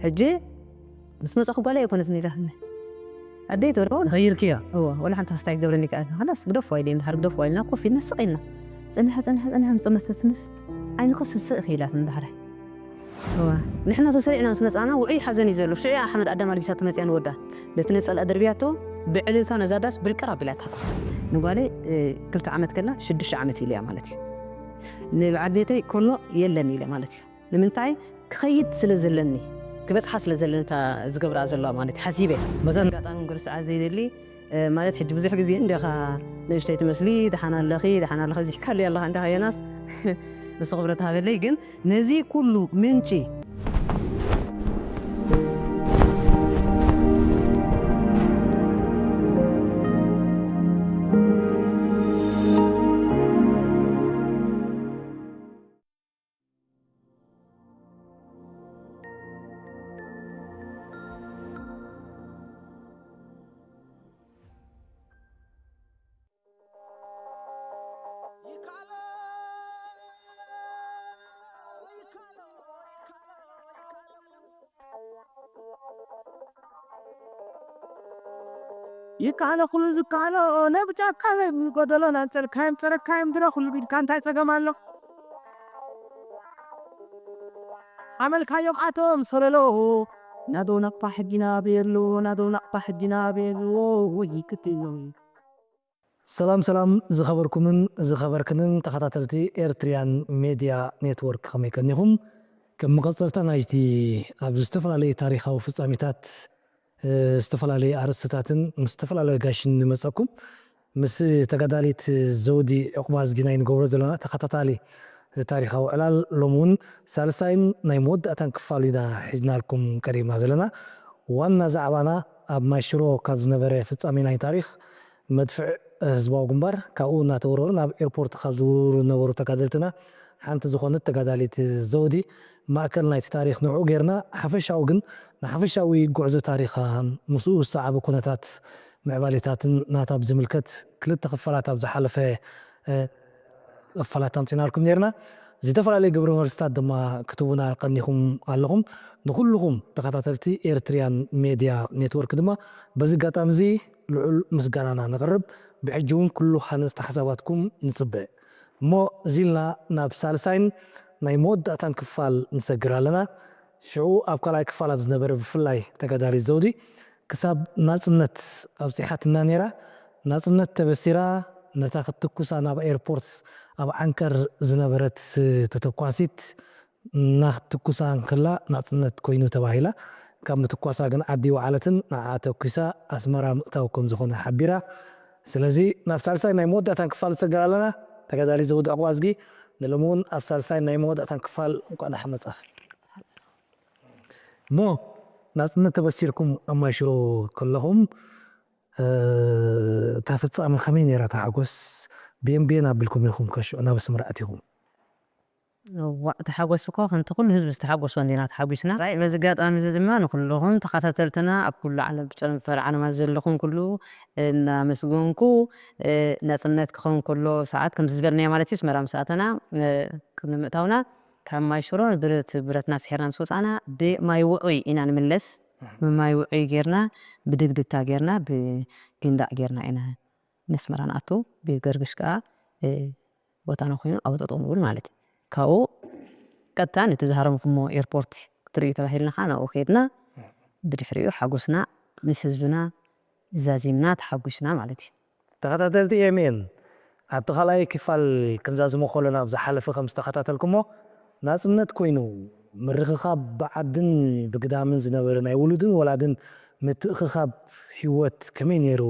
ሕጂ ምስ መጻኹ ጓል ኣይኮነትን ኢላትኒ። ኣደይ ትበል፣ "እወ፣ ንኸይርክያ?" እወ፣ ወላ ሓንቲ ክስታይ ክገብረኒ ይከኣል። "ኸላስ ግደፍዋ" ኢለ፣ ድሓር ግደፍዋ ኢልና ኮፍ ኢልና ስቕ ኢልና። ጸኒሐ፣ ጸኒሐ፣ ጸኒሐ ምስ ጠመተትንስ ዓይንኺ ስስእ ኢኺ ኢላትኒ ድሓር። እወ፣ ንሕና ተሰሪዕና ምስ መጻና ውዑይ ሓዘን እዩ ዘሎ። ሽዑ ኣሕመድ ኣዳም ኣልቢሳቶ መጺኣ ንወዳ። ነቲ ነጸላ ደርብያቶ ብዕልልታ ነዛ ዳስ ብልቅር ኣቢላታ። ንጓለይ፣ እ፣ ክልተ ዓመት ከላ ሽዱሽተ ዓመት ኢለያ ማለት እዩ። ንበዓል ቤተይ ከሎ የለን ኢለ ማለት እዩ። ንምንታይ? ክኸይድ ስለ ዘለኒ፣ ክበጽሓ ስለ ዘለኒ እታ ዝገብራ ዘለዋ ማለት እዩ፣ ሓሲበ። በዛ ኣጋጣሚ እውን ክርስዓ ዘይደሊ፣ እ፣ ማለት ሕጂ ብዙሕ ግዜ እንዲኻ ንእሽተይ ትመስሊ፣ ደሓን ኣለኺ፣ ደሓን ኣለኺ፣ ብዙሕ ካሊ ኣለኻ፣ እንዲኻ ዮናስ፣ ንሱ ክብረት ሃበለይ። ግን ነዚ ኩሉ ምንጪ ይከኣሎ ኩሉ ዝከኣሎ፣ ናይ ብጫካ ዘይብሉ ጎደሎ፣ ናንጸልካዮም ጸረካዮም ድረ ኩሉ ቢድካ እንታይ ጸገም ኣሎ? ሓመልካዮም ኣቶም ሰለሎ፣ ናዶ ናቕፋ ሕጊና ቤሎ፣ ናዶ ናቕፋ ሕጊና ቤሎ፣ ወይ ክትብሎ። ሰላም ሰላም፣ ዝኸበርኩምን ዝኸበርክንን ተኸታተልቲ ኤርትሪያን ሜድያ ኔትወርክ፣ ከመይ ቀኒኹም? ከም መቐጸልታ ናይቲ ኣብ ዝተፈላለዩ ታሪኻዊ ፍጻሜታት፣ እ፣ ዝተፈላለዩ ኣርእስትታትን ምስ ዝተፈላለዩ ኣጋይሽን ንመጸኩም፣ ምስ ተጋዳሊት ዘውዲ ዕቑባዝጊ ናይ ንገብሮ ዘለና ተኸታታሊ ታሪኻዊ ዕላል፣ ሎሚ እውን ሳልሳይን ናይ መወዳእታን ክፋሉ ኢና ሒዝናልኩም ቀሪብና ዘለና። ዋና ዛዕባና ኣብ ማይ ሽሮ ካብ ዝነበረ ፍጻሜ ናይ ታሪኽ፣ መድፍዕ ህዝባዊ ግንባር ካብኡ እናተወረሩ ናብ ኤርፖርት ካብ ዝውርሩ ዝነበሩ ተጋደልትና ሓንቲ ዝኾነት ተጋዳሊት ዘውዲ ማእከል ናይቲ ታሪኽ ንዕኡ ጌርና፣ ሓፈሻዊ ግን ንሓፈሻዊ ጉዕዞ ታሪኻን ምስኡ ዝሰዓበ ኩነታት ምዕባሌታትን ናታ ብዝምልከት ክልተ ክፋላት ኣብ ዝሓለፈ፣ እ፣ ክፋላት ኣምጺእናልኩም ኔርና። ዝተፈላለዩ ግብረ መልስታት ድማ ክትቡና ቀኒኹም ኣለኹም። ንኹልኹም ተኸታተልቲ ኤርትሪያን ሜድያ ኔትወርክ ድማ በዚ ኣጋጣሚ እዚ ልዑል ምስጋናና ነቕርብ። ብሕጂ እውን ኩሉ ሃነጽቲ ሓሳባትኩም ንጽበ። እሞ እዚ ኢልና ናብ ሳልሳይን ናይ መወዳእታን ክፋል ንሰግር ኣለና። ሽዑ ኣብ ካልኣይ ክፋል ኣብ ዝነበረ ብፍላይ ተጋዳሊት ዘውዲ ክሳብ ናጽነት ኣብጺሓትና ነይራ። ናጽነት ተበሲራ ነታ ክትትኩሳ ናብ ኤርፖርት ኣብ ዓንቀር ዝነበረት ተተኳሲት እናክትኩሳ እንከላ ናጽነት ኮይኑ ተባሂላ። ካብ ምትኳሳ ግን ዓዲ ወዓለትን ንዓ ተኩሳ ኣስመራ ምእታው ከም ዝኾነ ሓቢራ። ስለዚ ናብ ሳልሳይ ናይ መወዳእታን ክፋል ንሰግር ኣለና። ተጋዳሊ ዘውዲ ዕቑባዝጊ፣ ንሎሚ እውን ኣብ ሳልሳይ ናይ መወዳእታን ክፋል እንኳዕ ደሓን መጻኺ። እሞ ናጽነት ተበሲርኩም ኣብ ማይ ሽሮ ከለኹም፣ እ፣ እታ ፍጻመ ከመይ ነይራ እታ ሓጎስ? ብየን ብየን ኣቢልኩም ኢኹም ከ ሽዑ ናብ ኣስመራ ኣቲኹም? እዋእ፣ እቲ ሓጎስ እኮ ከምቲ ኩሉ ህዝቢ ዝተሓጎሶ እንዲና ተሓጒስና። ራይ፣ በዚ ኣጋጣሚ እዚ ድማ ንኩልኹም ተኸታተልትና ኣብ ኩሉ ዓለም ብጨንፈር ዓለማት ዘለኹም ኩሉ እናመስገንኩ፣ እ፣ ናጽነት ክኸውን ከሎ ሰዓት ከምዚ ዝበልናዮ ማለት እዩ፣ ኣስመራ ምስ ኣተና፣ እ፣ ቅድሚ ምእታውና ካብ ማይ ሽሮ ብረት፣ ብረትና ፍሒርና ምስ ወጻና ብማይ ውዑይ ኢና ንምለስ። ብማይ ውዑይ ጌርና፣ ብድግድታ ጌርና፣ ብጊንዳዕ ጌርና ኢና ነስመራ ንኣቱ። ብገርግሽ ከኣ፣ እ፣ ቦታና ኮይኑ ኣብኡ ጠጠው ንብል ማለት እዩ። ካብኡ ቀጥታ ነቲ ዝሃረምኩሞ ኤርፖርት ክትርእዩ ተባሂልና ከኣ ናብኡ ከድና። ብድሕሪኡ ሓጎስና ምስ ህዝብና ዛዚምና ተሓጒስና ማለት እዩ። ተኸታተልቲ ኤምኤን፣ ኣብቲ ካልኣይ ክፋል ክንዛዝሞ ከለና ኣብ ዝሓለፈ ከም ዝተኸታተልኩሞ፣ ናጽነት ኮይኑ ምርኽኻብ ብዓድን ብግዳምን ዝነበረ ናይ ውሉድን ወላድን ምትእኽኻብ ህይወት ከመይ ነይሩ፣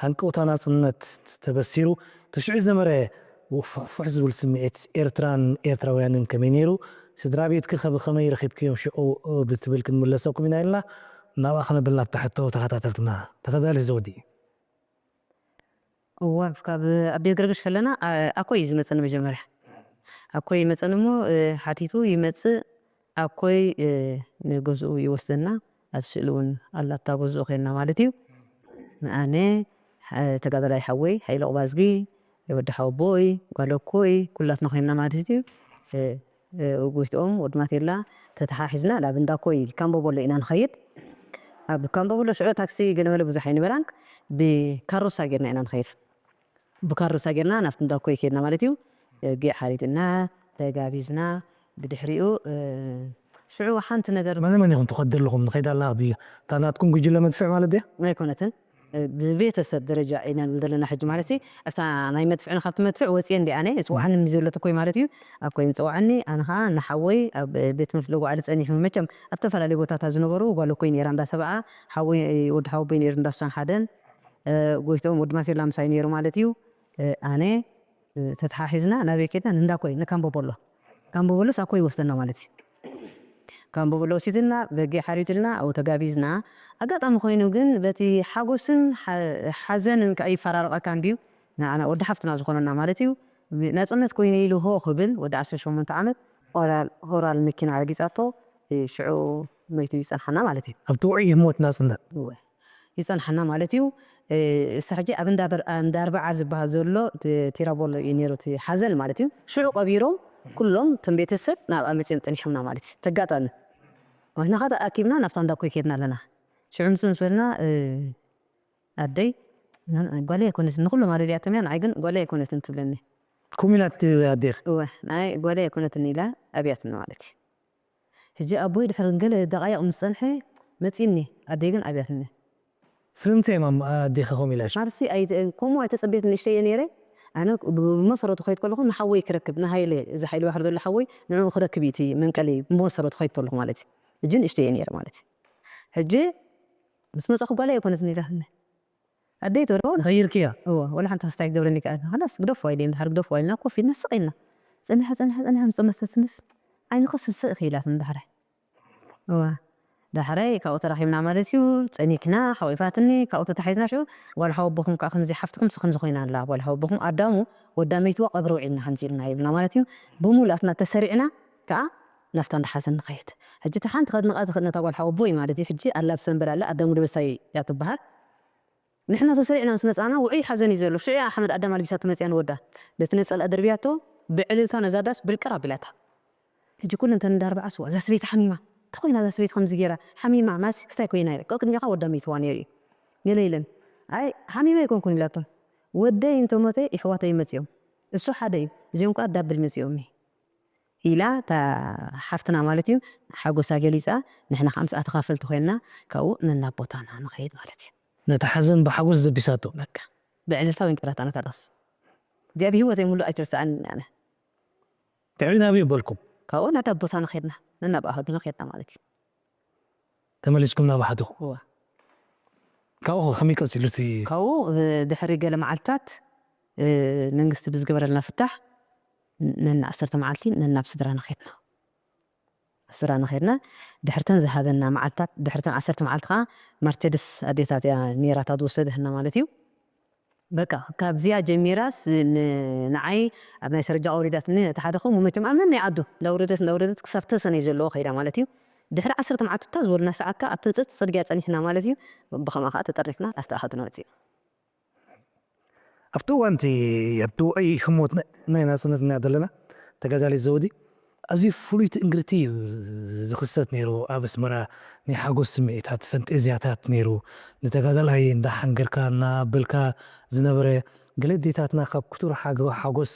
ሃንቀውታ ናጽነት ተበሲሩ፣ እቲ ሽዑ ዝነበረ ውፍሕፉሕ ዝብል ስምዒት ኤርትራን ኤርትራውያንን ከመይ ነይሩ፣ ስድራ ቤትኪ ከ ብኸመይ ረኺብክዮም ሽዑ ብትብል ክንምለሰኩም ኢና ኢልና ናብኣ ክነብል ናብታ ሕቶ ተኸታተልትና። ተኸታተሊ ዘውዲ። እወ፣ ካብ ኣብ ቤት ገርግሽ ከለና፣ ኣ-፣ ኣኮይ እዩ ዝመጽእ ንመጀመርያ። ኣኮይ ይመጸኒ እሞ፣ እ፣ ሓቲቱ ይመጽእ። ኣኮይ፣ እ፣ ንገዝኡ ይወስደና። ኣብ ስእሊ እውን ኣላ እታ ገዝኡ ኸይድና ማለት እዩ። ንኣነ፣ ሓ-፣ ተጋዳላይ ሓወይ፣ ሃይለ ቁባዝጊ፣ ወዲ ሓወቦይ፣ ጓል ኣኮይ፣ ኩላትና ኾይንና ማለት እዩ። እ፣ እ፣ ጎይትኦም ወዲ ማቴላ ተተሓሒዝና ናብ እንዳኮይ ካምቦ ቦሎ ኢና ንኸይድ። ኣብ ካምቦ ቦሎ ሽዑ ታክሲ ገለ መለ ብዙሕ ኣይነበራን፣ ብካሮሳ ጌርና ኢና ንኸይድ። ብካሮሳ ጌርና ናብቲ እንዳኮይ ከይድና ማለት እዩ። እ፣ ጊዕ ሓሪድና፣ ተጋቢዝና፣ ብድሕሪኡ፣ እ፣ ሽዑ ሓንቲ ነገር መነ መን ኢኹም ትኸዱ ኣለኹም? ንኸይድ ኣላ ብዩ። እታ ናትኩም ጉጅለ መድፍዕ ማለት ድያ? ኣይኮነትን። እ፣ ብቤተሰብ ደረጃ ኢና ንብል ዘለና ሕጂ ማለት ሲ፣ ኣብታ ናይ መድፍዕን ካብቲ መድፍዕ ወፅየ እንዲ ኣነ፣ ይፅውዓኒ እንዲ ዘሎ ተኮይ ማለት እዩ። ኣብ ኮይም ፀውዓኒ፣ ኣነ ኸዓ ንሓወይ ኣብ ቤት ትምህርቲ ለጓዕሊ ፀኒሑ። መቸም ኣብ ዝተፈላለዩ ቦታታት ዝነበሩ ጓል እኮይ ነይራ እንዳ ሰብዓ፣ ሓወይ ወዲ ሓወቦይ ነይሩ እንዳ ሱሳን ሓደን፣ እ፣ ጎይትኦም ወዲ ማቴላ ምሳይ ነይሩ ማለት እዩ። እ፣ ኣነ፣ እ፣ ተተሓሒዝና ናበይ ከድና? ንእንዳ ኮይ፣ ንካምቦ ቦሎ። ካምቦ ቦሎስ ኣኮ ይወስደና ማለት እዩ። ካምቦ ቦሎ ወሲድና፣ በጊዕ ሓሪድልና፣ ኣብኡ ተጋቢዝና። ኣጋጣሚ ኮይኑ ግን በቲ ሓጎስን ሓ-፣ ሓዘንን ከኣ ይፈራረቐካ እንድዩ። ንዓና ወዲ ሓፍትና ዝኾነና ማለት እዩ። ናጽነት ኮይኑ ኢሉ ሆ ክብል ወዲ ዓሰርተ ሸሞንተ ዓመት ኦራል፣ ሆራል መኪና ረጊጻቶ፣ እ፣ ሽዑ መይቱ ይጸንሓና ማለት እዩ። ኣብቲ ውዑይ ህሞት ናጽነት። እወ። ይጸንሓና ማለት እዩ። እ፣ እሳ ሕጂ ኣብ እንዳ በር-፣ እንዳ ኣርብዓ ዝበሃል ዘሎ ቲ-፣ ቲራቦሎ እዩ ነይሩ እቲ ሓዘል ማለት እዩ። ሽዑ ቀቢሮም ኩሎም እቶም ቤተሰብ ናብኣ መጺኦም ጸኒሖምና ማለት እዩ። ተጋጣሚ። ንሕና ኸኣ ተኣኪብና ናብታ እንዳ ኮይ ከድና ኣለና። ሽዑ ምስ፣ ምስ በልና፣ እ፣ ኣደይ፣ ጓለይ ኣይኮነትን፣ ንኹሎም ኣረዲኣቶም እያ፣ ንዓይ ግን ጓለይ ኣይኮነትን ትብለኒ። ከምኡ ኢላ ትብል ኣዴኺ? እወ፣ ንዓይ ጓለይ ኣይኮነትን ኢላ ኣብያትኒ ማለት እዩ። ሕጂ ኣቦይ ድሕሪ ገለ ደቓይቕ ምስ ጸንሐ መጺእኒ፣ ኣደይ ግን ኣብያትኒ። ስለምንታይ እዮም ኣዴኺ ከምኡ ኢላሽ? ማለትሲ ኣይ-፣ ከምኡ ኣይተጸብየትን፣ ንእሽተይ እየ ነይረ። ኣነ ብ-፣ ብመሰረቱ ከይድ ከለኹ ንሓወይ ክረክብ፣ ንሃይለ፣ እዚ ሃይለ ባሕሪ ዘሎ ሓወይ፣ ንዕኡ ክረክብ እዩ እቲ መንቀሊ፣ ብመሰረቱ ከይድ ከለኹ ማለት እዩ። ሕጂ ንእሽተይ እየ ነይረ ማለት እዩ። ሕጂ ምስ መጻኹ ጓለይ ኣይኮነትን ኢላትኒ። ኣደይ ትበሎ፣ ንኸይርክያ? እወ፣ ወላ ሓንቲ ክስታይ ክገብረኒ ከኣ፣ "ኸላስ ግደፍዋ" ኢለ፣ ድሓር ግደፍዋ ኢልና ኮፍ ኢልና ስቕ ኢልና። ጸኒሐ፣ ጸኒሐ፣ ጸኒሐ ምስ ጠመተትንስ፣ ዓይንኺ ስስእ ኢኺ ኢላትኒ ዳሕራይ። እወ። ዳሕራይ ካብኡ ተራኺብና ማለት እዩ፣ ጸኒሕና፣ ሓቂፋትኒ፣ ካብኡ ተታሒዝና ሽዑ፣ "ጓል ሓወቦኹም ከኣ ከምዚ ሓፍትኹምሲ ከምዚ ኮይና ኣላ፣ ጓል ሓወቦኹም ኣዳሙ ወዳ መይትዋ ቀብሪ ውዒልና ከምዚ ኢልና" ይብልና ማለት እዩ። ብምሉኣትና ተሰሪዕና ከኣ ናብታ እንዳ ሓዘን ንኸይድ። ሕጂ እታ ሓንቲ ከድንቓ ዝኽእል ነታ ጓል ሓወቦ እዩ ማለት እዩ። ሕጂ ኣላ ብሰንበል ኣላ፣ ኣዳሙ ደበሳይ እያ ትበሃል። ንሕና ተሰሪዕና ምስ መጻና ውዑይ ሓዘን እዩ ዘሎ። ሽዑ እያ ሓመድ ኣዳም ኣልቢሳቶ መጺኣ ንወዳ። ነቲ ነጸላ ደርብያቶ ብዕልልታ ነዛ ዳስ ብልቅር ኣቢላታ። ሕጂ ኩሉ እንተን እንዳ ኣርባዓ ስዋ፣ "እዛ ሰበይቲ ሓሚማ፣ እንታይ ኮይና እዛ ሰበይቲ ከምዚ ገይራ? ሓሚማ፣ ማሲ ክስታይ ኮይና?" ኢለ፣ "ቅድሚኻ ወዳ መይትዋ ነይሩ እዩ." ገለ ኢለን፣ "ኣይ፣ ሓሚመ ኣይኮንኩን" ኢላቶም። "ወደይ እንተሞተ፣ ይሕዋተይ መጺኦም። እሱ ሓደ እዩ። እዚኦም ከኣ ዳብል መጺኦም" ኢላ እታ ሓፍትና ማለት እዩ ሓጎሳ ገሊጻ፣ ንሕና ከኣ ምስኣ ተኻፈልቲ ኮይንና ካብኡ ነናብ ቦታና ንኸይድ ማለት እዩ። ነቲ ሓዘን ብሓጎስ ደቢሳቶ። በቃ ብዕልልታ ወይን ቅራታ ነታ ዳስ። እዚኣ ብህይወተይ ሙሉእ ኣይትረስዓንን ኣነ። ትዕቢን ኣበይ በልኩም? ካብኡ ነናብ ቦታና ኸድና፣ ነናብ ኣሃዱና ኸድና ማለት እዩ። ተመሊስኩም ናብ ኣሃዱኹም? እወ። ካብኡ ከመይ ቀጺሉ እቲ ካብኡ፣ እ፣ ድሕሪ ገለ መዓልትታት፣ እ፣ መንግስቲ ብዝገበረልና ፍታሕ፣ ን-፣ ነና ዓሰርተ መዓልቲ ነናብ ስድራና ኸድና። ኣብ ስድራና ኸድና፣ ድሕርተን ዝሃበና መዓልትታት፣ ድሕርተን ዓሰርተ መዓልቲ ኸኣ መርቸድስ ኣዴታት እያ ነይራ እታ ዝወሰደትና ማለት እዩ። በቃ፣ ካብዚኣ ጀሚራስ ን-፣ ንዓይ ኣብ ናይ ሰረጃ ኣውሪዳትኒ፣ እቲ ሓደ ኸምኡ መቸም ኣብ ነናይ ዓዱ እንዳውረደት፣ እንዳውረደት ክሳብ ተሰነይ ዘለዎ ኸይዳ ማለት እዩ። ድሕሪ ዓሰርተ መዓልቲ እታ ዝበሉና ሰዓት ከኣ ኣብተን ጸጥ ጽርግያ ጸኒሕና ማለት እዩ። ብኸምኣ ኸኣ ተጠርኒፍና ኣብቲ ኣሃዱና መጺእና። ኣብቲ እዋን እቲ፣ ኣብቲ ውዑይ ህሞት ናይ፣ ናይ ናጽነት ኢና ዘለና፣ ተጋዳሊት ዘውዲ፣ ኣዝዩ ፍሉይ ትእንግርቲ እዩ ዝኽሰት ነይሩ። ኣብ ኣስመራ ናይ ሓጎስ ስምዒታት፣ ፈንጠዝያታት ነይሩ። ንተጋዳላይ እንዳሓንገርካ፣ እናበልካ ዝነበረ፣ ገለ ኣዴታትና ካብ ክቱር ሓጎ-፣ ሓጎስ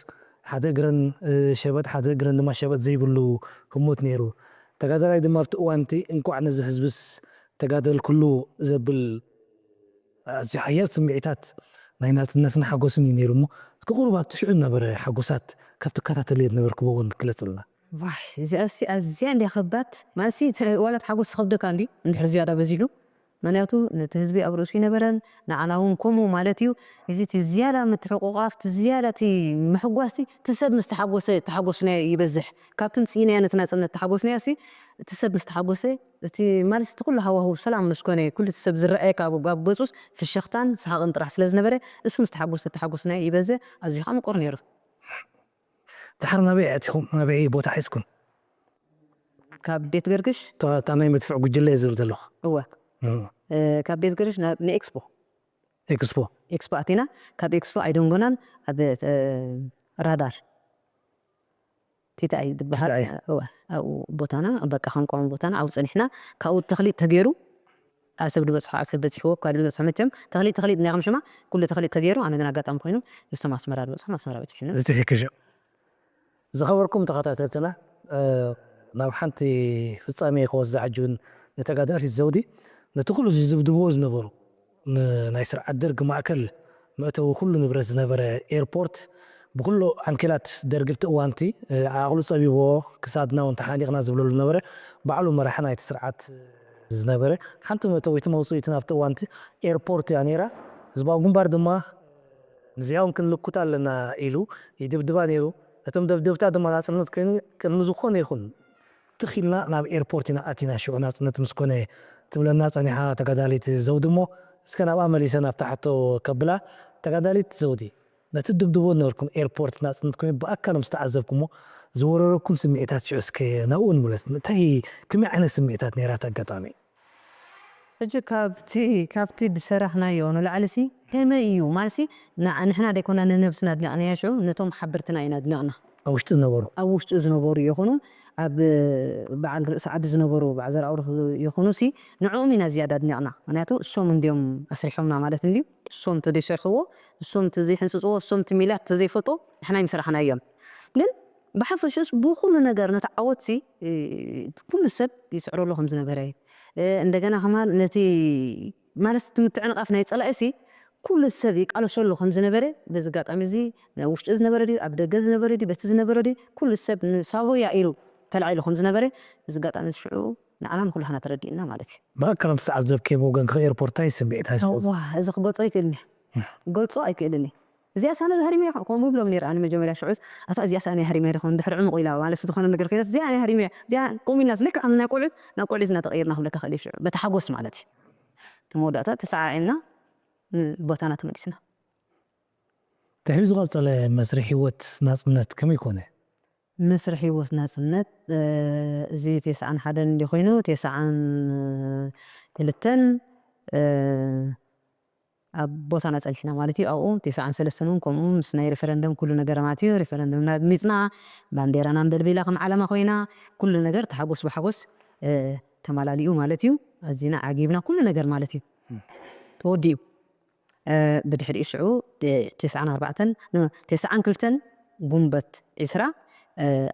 ሓደ እግረን፣ እ፣ ሸበጥ፣ ሓደ እግረን ድማ ሸበጥ ዘይብሉ ህሞት ነይሩ። ተጋዳላይ ድማ ኣብቲ እዋን እቲ እንቋዕ ነዚ ህዝብስ ተጋደልኩሉ ዘብል ኣዝዩ ሓያል ስምዒታት ናይ ናጽነትን ሓጎስን እዩ ነይሩ እሞ፣ እስኪ ቁሩብ ኣብቲ ሽዑ ዝነበረ ሓጎሳት ካብ ትከታተልዮ ዝነበርክዎ እውን ግለጽልና። ዋይ፣ እዚኣሲ ኣዝያ እንድያ ከባድ። ማለትሲ፣ ተ-፣ ዋላ እቲ ሓጎስ ዝኸብደካ እንድዩ፣ እንድሕር ዝያዳ በዚሉ። ምኽንያቱ፣ ነቲ ህዝቢ ኣብ ርእሱ ይነበረን፣ ንዓና እውን ከምኡ ማለት እዩ። እዚ እቲ ዝያዳ ምትሕቑቓፍ፣ እቲ ዝያዳ እቲ ምሕጓስቲ፣ እቲ ሰብ ምስ ተሓጎሰ፣ ተሓጎስና ይበዝሕ። ካብቲ ምጽኢናዮ ነቲ ናጽነት ተሓጎስናዮሲ፣ እቲ ሰብ ምስ ተሓጎሰ፣ እቲ ማለት እቲ ኩሉ ሃዋህው ሰላም ምስ ኮነ፣ ኩሉ እቲ ሰብ ዝረኣየካ ኣብ፣ ኣብ ገጹስ ፍሽኽታን ሰሓቕን ጥራሕ ስለ ዝነበረ፣ እሱ ምስ ተሓጎሰ፣ ተሓጎስናዮ ይበዝሕ፣ ኣዝዩ ከዓ ምቁር ነይሩ። ድሓር ናበይ ኣቲኹም? ናበይ ቦታ ሒዝኩም? ካብ ቤት ገርግሽ? እታ፣ እታ ናይ መድፍዕ ጉጅለ እየ ዝብል ዘለኹ። እወ። እም። እ፣ ካብ ቤት ገርግሽ ናብ፣ ንኤክስፖ። ኤክስፖ? ኤክስፖ ኣቲና፣ ካብ ኤክስፖ ኣይደንጎናን ኣብ፣ እ፣ ራዳር። ቲታኣይ ዝበሃል። እወ፣ ኣብኡ ቦታና በቃ ክንቆም ቦታና ኣብኡ ጸኒሕና። ካብኡ ተኽሊጥ ተገይሩ ኣሰብ ዝበጽሖ ኣሰብ በጺሕዎ እኳ ዝበጽሖ መቸም ተኽሊጥ ተኽሊጥ ናይ ከም ሽማ ኩሉ ተኽሊጥ ተገይሩ ኣነ ግን ኣጋጣሚ ኮይኑ ንሶም ኣስመራ ዝበጽሖም ኣስመራ በጺሕና። ዝኸበርኩም ተኸታተልትና፣ ናብ ሓንቲ ፍጻሜ ክወስዳ ሕጂ እውን ንተጋዳሊት ዘውዲ ነቲ ኩሉ ዝዝብድብዎ ዝነበሩ ናይ ስርዓት ደርግ ማእከል መእተዊ ኩሉ ንብረት ዝነበረ ኤርፖርት ብኩሉ ዓንኬላት ደርግብቲ እዋንቲ ዓቕሉ ጸቢብዎ ክሳድና እውን ተሓኒቕና ዝብለሉ ነበረ። ባዕሉ መራሒ ናይቲ ስርዓት ዝነበረ ሓንቲ መእተዊት መውፅኢት ናብቲ እዋንቲ ኤርፖርት እያ ነይራ። ህዝባዊ ግንባር ድማ ንዚኣ እውን ክንልኩታ ኣለና ኢሉ ይድብድባ ነይሩ። እቶም ደብደብታ ድማ ናፅነት ኮይኑ ቅድሚ ዝኾነ ይኹን ትኺልና ናብ ኤርፖርት ኢና ኣቲና። ሽዑ ናፅነት ምስ ኮነ ትብለና ፀኒሓ ተጋዳሊት ዘውዲ። እሞ እስከ ናብኣ መሊሰ ናብታ ሕቶ ከብላ። ተጋዳሊት ዘውዲ፣ ነቲ ድብድቦ ነበርኩም ኤርፖርት ናፅነት ኮይኑ ብኣካል ምስ ተዓዘብኩሞ ዝወረረኩም ስምዒታት ሽዑ እስከ ናብኡ ንምለስ። እንታይ ከመይ ዓይነት ስምዒታት ነይራ እቲ ኣጋጣሚ? ሕጂ ካብቲ ካብቲ ዝሰራሕናዮ ንላዕሊ ሲ ከመይ እዩ ማለት ሲ ንዓ- ንሕና ደይኮና ንነብስና ኣድኒቕናያ ሽዑ ነቶም ሓበርትና ኢና ኣድኒቕና። ኣብ ውሽጢ ዝነበሩ ኣብ ውሽጢ ዝነበሩ ይኹኑ ኣብ በዓል ርእሲ ዓዲ ዝነበሩ በዓል ዘርኣውሩኽ ይኹኑ ሲ ንዕኦም ኢና ዝያዳ ኣድኒቕና። ምክንያቱ እሶም እንዲዮም ኣስሪሖምና ማለት እንድዩ። እሶም ተዘይሰርሕዎ እሶም ተዘይሕንፅፅዎ እሶም ትሚላት ተዘይፈጦ ንሕና ይምስራሕናዮም። ግን ብሓፈሽስ ብኩሉ ነገር ነቲ ዓወት ሲ ኩሉ ሰብ ይስዕረሉ ከም ዝነበረ እንደገና ከማን ነቲ ማለት እቲ ምትዕንቓፍ ናይ ፀላኢ ሲ ኩሉ ሰብ ይቃለሰሉ ከም ዝነበረ በዚ ኣጋጣሚ እዚ ኣብ ውሽጢ ዝነበረ ድዩ ኣብ ደገ ዝነበረ ድዩ በቲ ዝነበረ ድዩ ኩሉ ሰብ ንሳቦያ ኢሉ ተላዒሉ ከም ዝነበረ በዚ ኣጋጣሚ እዚ ሽዑ ንዓና ንኩላህና ተረዲእና ማለት እዩ። ብኣካል ምስ ተዓዘብክዮ ብወገንኪ ከ ኤርፖርት እንታይ ስምዒት ኣስሒቡ? እዋ እዚ ክገልጾ ኣይክእልን እየ። ክገልጾ ኣይክእልን እየ። እዚኣስ ኣነ ሃሪመያ ከምኡ ይብሎም ነይረ ኣነ መጀመርያ ሽዑስ ኣታ እዚኣስ ኣነ ሃሪመያ ዲኾን ድሕሪ ዕሙቕ ኢላ ማለት ዝኾነ ነገር ኮይና እዚኣ ኣነ ሃሪመያ እዚኣ ከምኡ ኢልና ልክዕ ከም ናይ ቆልዑት ናብ ቆልዑት ኢና ተቐይርና ክብለካ ክእል እየ ሽዑ በቲ ሓጎስ ማለት እዩ። እቲ መወዳእታ ተሰዓዒምና ቦታና ተመሊስና። ድሕሪ ዝቐጸለ መስርሕ ህይወት ናጽነት ከመይ ኮነ? መስርሕ ህይወት ናጽነት እዚ ቴስዓን ሓደን እንዲ ኮይኑ ቴስዓን ክልተን ኣብ ቦታና ጸኒሕና ማለት እዩ። ኣብኡ ቴስዓን ሰለስተን እውን ከምኡ ምስ ናይ ሪፈረንደም ኩሉ ነገርና ማለት እዩ። ሪፈረንደምና ኣድሚጽና፣ ባንዴራና ኣንበልቢላ ከም ዓለማ ኮይና፣ ኩሉ ነገር ተሓጎስ ብሓጎስ ተማላሊኡ ማለት እዩ። ኣዚና ዓጊብና ኩሉ ነገር ማለት እዩ ተወዲኡ። ብድሕሪኡ ሽዑ ቴስዓን ኣርባዕተን ቴስዓን ክልተን ጉንበት ዒስራ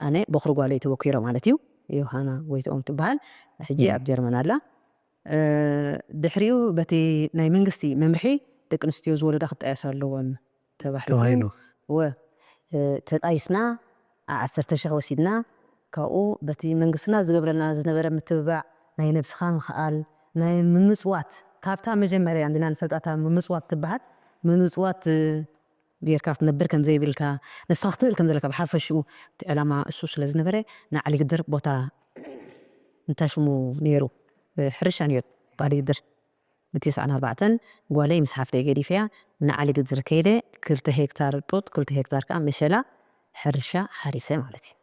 ኣነ ቦኽሪ ጓለይ ተበኲረ ማለት እዩ። ዮሃና ጎይትኦም ትበሃል ሕጂ ኣብ ጀርመን ኣላ። ድሕሪኡ በቲ ናይ መንግስቲ መምርሒ ደቂ ኣንስትዮ ዝወለዳ ክጣየሳ ኣለወን ተባሂሉ ተባሂሉ። ወ ተጣይስና ዓሰርተ ሺሕ ወሲድና ካብኡ በቲ መንግስትና ዝገብረልና ዝነበረ ምትብባዕ ናይ ነብስኻ ምኽኣል ናይ ምምፅዋት ካብታ መጀመርያ እንዲና ንፈልጣታ ምምፅዋት ትበሃል ምምፅዋት ጌርካ ክትነብር ከም ዘይብልካ ነብስኻ ክትእል ከም ዘለካ ብሓፈሽኡ እቲ ዕላማ እሱ ስለ ዝነበረ ንዓሊ ግድር ቦታ እንታይ ሽሙ ነይሩ ሕርሻ ነይሩ ብዓሊ ግድር ብቴስዓን ኣርባዕተን ጓለይ ምስ ሓፍተይ ገዲፈያ ንዓሊ ግድር ከይደ ክልተ ሄክታር ጡጥ ክልተ ሄክታር ከዓ መሸላ ሕርሻ ሓሪሰ ማለት እዩ።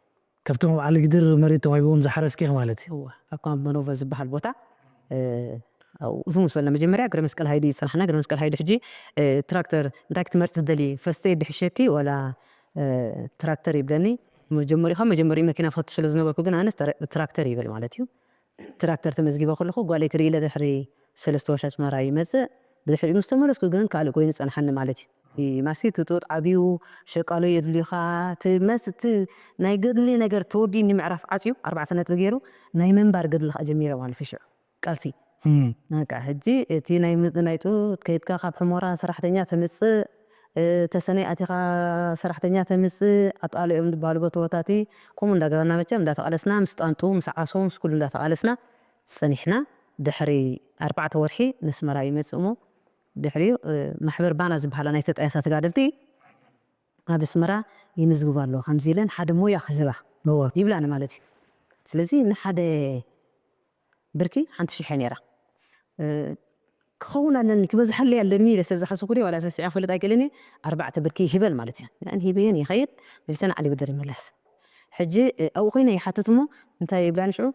ካብቶም ኣብ ዓሊ ግድር መሬት ተዋሂብዎም ዝሓረስኪ ኢኺ ማለት እዩ። እወ፣ ኣብ ካምፕ መኖቨ ዝበሃል ቦታ ኣብኡ ምስ በልና መጀመርያ እግረ መስቀል ሃይዲ ዝፀናሕና እግረ መስቀል ሃይዲ ሕጂ ትራክተር እንታይ ክትመርፂ ትደሊ ፈስተ ድሕሸኪ ዋላ ትራክተር ይብለኒ መጀመሪኡ ካብ መጀመሪኡ መኪና ፈቱ ስለ ዝነበርኩ ግን ኣነ ትራክተር ይብል ማለት እዩ። ትራክተር ተመዝጊበ ከለኹ ጓለይ ክርኢ ኢለ ድሕሪ ሰለስተ ወርሒ ኣስመራ ይመፅእ። ብድሕሪኡ ምስ ተመለስኩ ግን ካልእ ኮይኑ ፀንሓኒ ማለት እዩ። ማሲ እቲ ጡጥ ዓብዩ ሸቃሎ የድልዩኻ ትመስ እቲ ናይ ገድሊ ነገር ተወዲኒ ምዕራፍ ዓፅዩ ኣርባዕተ ነጥቢ ገይሩ ናይ ምንባር ገድሊ ከዓ ጀሚረ ማለት እዩ። ሽዑ ቃልሲ በቃ ሕጂ እቲ ናይ ምጥ ናይ ጡጥ ከይድካ ካብ ሕሞራ ሰራሕተኛ ተምፅእ ተሰነይ ኣቲኻ ሰራሕተኛ ተምፅእ ኣጣልኦም ዝበሃሉ ቦታታት ከምኡ እንዳገበርና መቸም እንዳተቓለስና ምስ ጣንጡ ምስ ዓሶ ምስ ኩሉ እንዳተቓለስና ፀኒሕና። ድሕሪ ኣርባዕተ ወርሒ ነስመራ ይመፅእ እሞ ድሕሪኡ ማሕበር ባና ዝበሃላ ናይ ተጣየሳ ተጋደልቲ ኣብ ኣስመራ ይምዝግባ ኣለዋ ከምዚ ኢለን ሓደ ሞያ ክህባ ይብላኒ ማለት እዩ። ስለዚ ንሓደ ብርኪ ሓንቲ ሽሕ እያ ነይራ። ክኸውን ኣለኒ ክበዝሓለይ ኣለኒ ኢለ ስለ ዝሓሰብኩ ድየ ዋላ ሰሲዐ ክፈልጥ ኣይክእልን እየ። ኣርባዕተ ብርኪ ይህበን ማለት እዩ። ንአን ሂበየን ይኸይድ መሊሰ ንዓሊ ብድር ይምለስ። ሕጂ ኣብኡ ኮይነ ይሓትት እሞ እንታይ ይብላኒ ሽዑ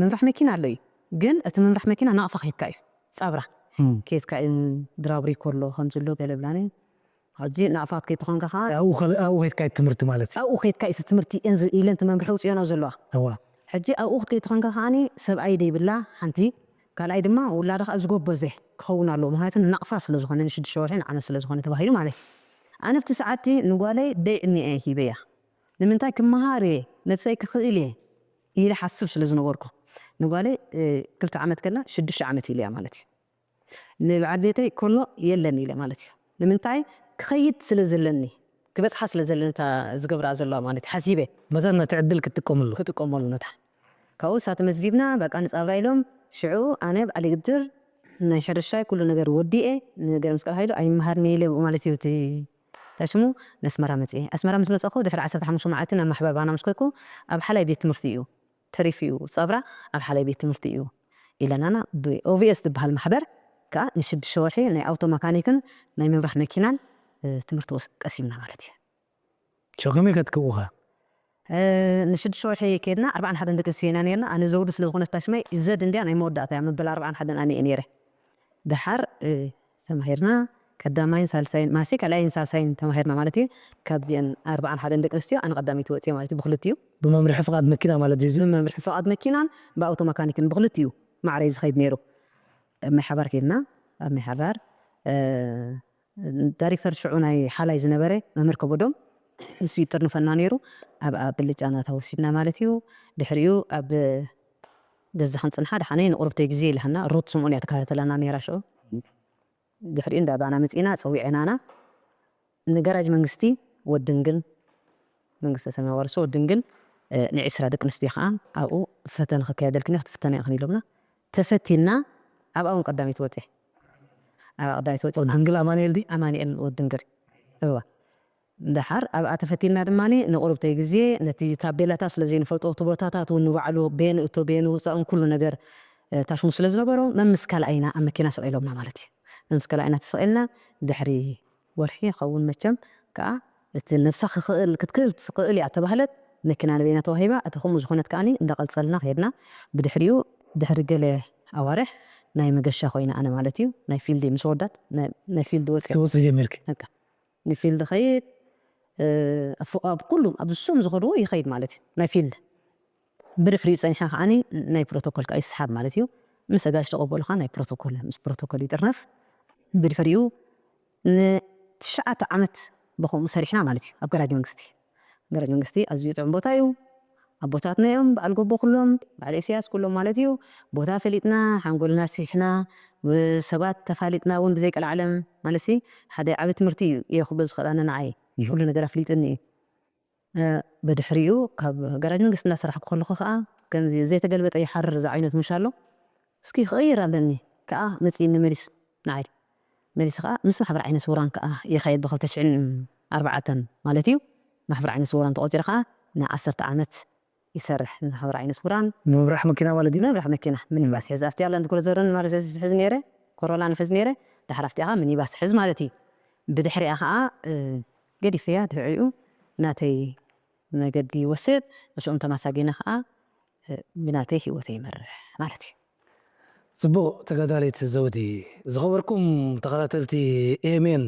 ምምራሕ መኪና ኣሎ እዩ ግን እቲ ምምራሕ መኪና ናቕፋ ከይድካ እዩ ጻብራ ከይድካ እዩ ድራብሪ ከሎ ከምዚ ኣሎ ገለ ብላኒ ሕጂ ናቕፋት ከይትኾንካ ከዓ ኣብኡ ከ- ኣብኡ ከይድካ እዩ ትምህርቲ ማለት እዩ። ኣብኡ ከይድካ እዩ ትምህርቲ እየን ዝብ- ኢለን እቲ መምርሒ ውፅኦና ዘለዋ። እዋ ሕጂ ኣብኡ ክትከይድ ተኾንካ ከዓኒ ሰብኣይ ደይብላ ሓንቲ፣ ካልኣይ ድማ ውላዳ ከዓ ዝጎበዘ ክኸውን ኣለዎ። ምክንያቱ ናቕፋ ስለ ዝኾነ፣ ንሽዱሽተ ወርሒ ንዓመት ስለ ዝኾነ ተባሂሉ ማለት እዩ። ኣነ ኣብቲ ሰዓትቲ ንጓለይ ደይ ዕኒአ ሂበያ። ንምንታይ ክመሃር እየ፣ ነብሰይ ክኽእል እየ ኢለ ሓስብ ስለ ዝነበርኩ፣ ንጓለይ እ፣ ክልተ ዓመት ከላ ሽዱሽተ ዓመት ኢለያ ማለት እዩ። ንበዓል ቤተይ ከሎ የለን ኢለ ማለት እዩ። ንምንታይ ክኸይድ ስለ ዘለኒ፣ ክበፅሓ ስለ ዘለኒ እታ ዝገብራ ዘለዋ ማለት እዩ ሓሲበ መታን ነቲ ዕድል ክትጥቀምሉ ክጥቀመሉ ነታ ካብኡ እሳ ተመዝጊብና በቃ ንፃብራ ኢሎም። ሽዑ ኣነ በዓል ግድር ናይ ሕርሻይ ኩሉ ነገር ወዲኤ፣ ንገረ መስቀል ሃይሉ ኣይመሃርኒ ኢለ ብኡ ማለት እዩ እቲ ታሽሙ ንኣስመራ መፅኤ። ኣስመራ ምስ መፀኹ ድሕሪ ዓሰርተ ሓሙሽተ መዓልቲ ናብ ማሕበር ባና ምስ ከድኩ ኣብ ሓላይ ቤት ትምህርቲ እዩ ተሪፉ እዩ ፃብራ ኣብ ሓላይ ቤት ትምህርቲ እዩ ኢለናና። ብኦቪኤስ ዝበሃል ማሕበር ከዓ ንሽዱሽተ ወርሒ ናይ ኣውቶ መካኒክን ናይ ምምራሕ መኪናን እ፣ ትምህርቲ ወስ- ቀሲምና ማለት እዩ። ሸው ከመይ ከትክውኻ እ፣ ንሽዱሽተ ወርሒ ከድና ኣርባዓን ሓደን ደቂ ኣንስትዮ ኢና ነርና። ኣነ ዘውዲ ስለ ዝኾነት ታሽመይ ዘድ እንድያ ናይ መወዳእታ እያ መበል ኣርባዓን ሓደን ኣነ እየ ነይረ። ደሓር እ፣ ተማሂርና ቀዳማይን ሳልሳይን ማሲ ካልኣይን ሳልሳይን ተማሂርና ማለት እዩ። ካብዚአን ኣርባዓን ሓደን ደቂ ኣንስትዮ ኣነ ቀዳመይቲ ወፅየ ማለት እዩ ብክልቲኡ ብመምርሒ ፍቓድ መኪና ማለት እዩ። ብመምርሒ ፍቓድ መኪናን ብኣውቶ መካኒክን ብክልቲኡ ማዕረይ ዝኸይድ ነይሩ። ኣብ ማይ ሓባር ከድና ኣብ ማይ ሓባር እ፣ ዳይሬክተር ሽዑ ናይ ሓላይ ዝነበረ መምህር ከበዶም ንሱ ይጥርንፈና ነይሩ። ኣብ ኣብ ብልጫ ናታ ወሲድና ማለት እዩ። ድሕሪኡ ኣብ ገዛ ክንፅንሓ ደሓነይ ንቁርብተይ ግዜ ኢልሃና ሩት ስምኦን እያ ትከታተለና ነይራ ሽዑ። ድሕሪኡ እንዳ ባና መፂና ፀዊዐናና ንገራጅ መንግስቲ ወድንግል መንግስተ ሰማይ ወርሶ ወድንግል እ፣ ንዒስራ ደቂ ኣንስትዮ ከዓ ኣብኡ ፈተነ ክካየደልክን ክትፍተና ኢኽን ኢሎምና ተፈቲና። ኣብ ኣውን ቀዳሚት ወፀ ኣብ ቀዳሚት ወፀ ድንግል ኣማኑኤል ዲ ኣማኑኤል ወድንግል እዋ። ደሓር ኣብኣ ተፈቲና ድማ ንቁርብተይ ግዜ ነቲ ታቤላታት ስለ ዘይንፈልጦ እቲ ቦታታት እውን ንባዕሉ ቤን እቶ ቤን ውፃእን ኩሉ ነገር እ፣ ታሽሙ ስለ ዝነበሩ መምስ ካልኣይና ኣብ መኪና ሰቂሎምና ማለት እዩ። መምስ ካልኣይና ተሰቂልና ድሕሪ ወርሒ ይኸውን መቸም ከዓ እቲ ነብሳ ክኽእል ክትክእል ትኽእል እያ ተባህለት መኪና ንበይና ተዋሂባ። እቲ ከምኡ ዝኾነት ከዓኒ እንዳቐልፀልና ከድና ብድሕሪኡ ድሕሪ ገለ ኣዋርሕ ናይ መገሻ ኮይና ኣነ ማለት እዩ ናይ ፊልድ ምስ ወዳት ናይ- ናይ ፊልድ ወፂ ክወፅእ ጀሚርክ በቃ ንፊልድ ኸይድ እ፣ ኣብ ፍ- ኣብ ኩሉም ኣብ ዝሱም ዝኸድዎ ይኸይድ ማለት እዩ ናይ ፊልድ ብድሕሪኡ ፀኒሓ ከዓኒ ናይ ፕሮቶኮል ከዓ ይስሓብ ማለት እዩ። ምስ ኣጋሽ ተቐበሉ ከዓ ናይ ፕሮቶኮል ምስ ፕሮቶኮል ይጥርነፍ። ብድሕሪኡ ንትሽዓተ ዓመት ብኸምኡ ሰሪሕና ማለት እዩ ኣብ ገራጅ መንግስቲ። ገራጅ መንግስቲ ኣዝዩ ጥዑም ቦታ እዩ። ኣቦታትና እዮም በዓል ጎቦ ኩሎም በዓል ኢሳያስ ኩሎም ማለት እዩ። ቦታ ፈሊጥና ሓንጎልና ስፊሕና ሰባት ተፋሊጥና እውን ብዘይቀልዓለም ማለት ሲ ሓደ ዓቢ ትምህርቲ እዩ የኽብሎ ዝኽእላነ ንዓይ ኩሉ ነገር ኣፍሊጥኒ እዩ። እ፣ ብድሕሪኡ ካብ ገራጅ መንግስቲ እናሰራሕኩ ከለኹ ከዓ ከምዚ ዘይተገልበጠ ይሓርር ዝዓይነቱ ምሽ ኣሎ። እስኪ ክቕይር ኣለኒ ከዓ መፂእኒ መሊሱ ንዓይ መሊሱ ከዓ ምስ ማሕበር ዓይነ ስውራን ከዓ ይኸየድ ብክልተ ሽሕን ኣርባዕተን ማለት እዩ። ማሕበር ዓይነ ስውራን ተቆፂሩ ከዓ ንዓሰርተ ዓመት ይሰርሕ ማሕበር ዓይነ ስውራን ምምራሕ መኪና ማለት እዩ። መምራሕ መኪና ሚኒባስ ሕዝ ኣብቲ ኣላንድ ክሩዘርን ማለት ሕዝ ነረ ኮሮላን ሕዝ ነረ ድሕር ኣብቲኣ ከዓ ሚኒባስ ሕዝ ማለት እዩ። ብድሕሪኣ ከዓ እ፣ ገዲፈያ ድሕሪኡ ናተይ መገዲ ይወስድ። ምስኦም ተማሳጊነ ከዓ እ፣ ብናተይ ህይወተይ ይመርሕ ማለት እዩ። ጽቡቕ ተጋዳሊት ዘውዲ። ዝኸበርኩም ተኸታተልቲ ኤኤምኤን፣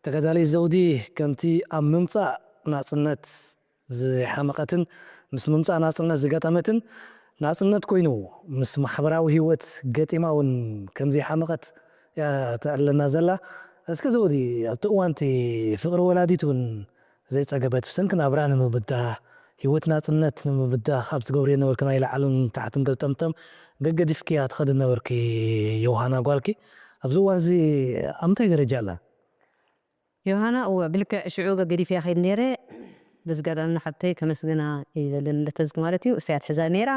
ተጋዳሊት ዘውዲ ከምቲ ኣብ ምምጻእ ናጽነት ዝሓመቐትን ምስ ምምጻእ ናጽነት ዝገጠመትን ናጽነት ኮይኑ ምስ ማሕበራዊ ህይወት ገጢማ እውን ከምዚ ሓመቐት እያ ተዕልለና ዘላ። እስከ ዘውዲ ኣብቲ እዋንቲ ፍቕሪ ወላዲት እውን ዘይጸገበት ብሰንኪ ናብራ ንምብዳህ ህይወት ናጽነት ንምብዳህ ኣብ ትገብርዮ ነበርኪ ናይ ላዕልን ታሕትን ገልጠምጠም ገገዲፍክያ ትኸዲ ነበርኪ ዮሃና ጓልኪ ኣብዚ እዋን እዚ ኣብ ምንታይ ደረጃ ኣላ? ዮሃና እወ ብልክዕ ሽዑ ገገዲፍያ ከይድ ነይረ። በዚ ኣጋጣሚ ንሓብተይ ከመስግና እየ ዘለኒ ለተዝኪ ማለት እዩ እሳያ ትሕዛ ነይራ።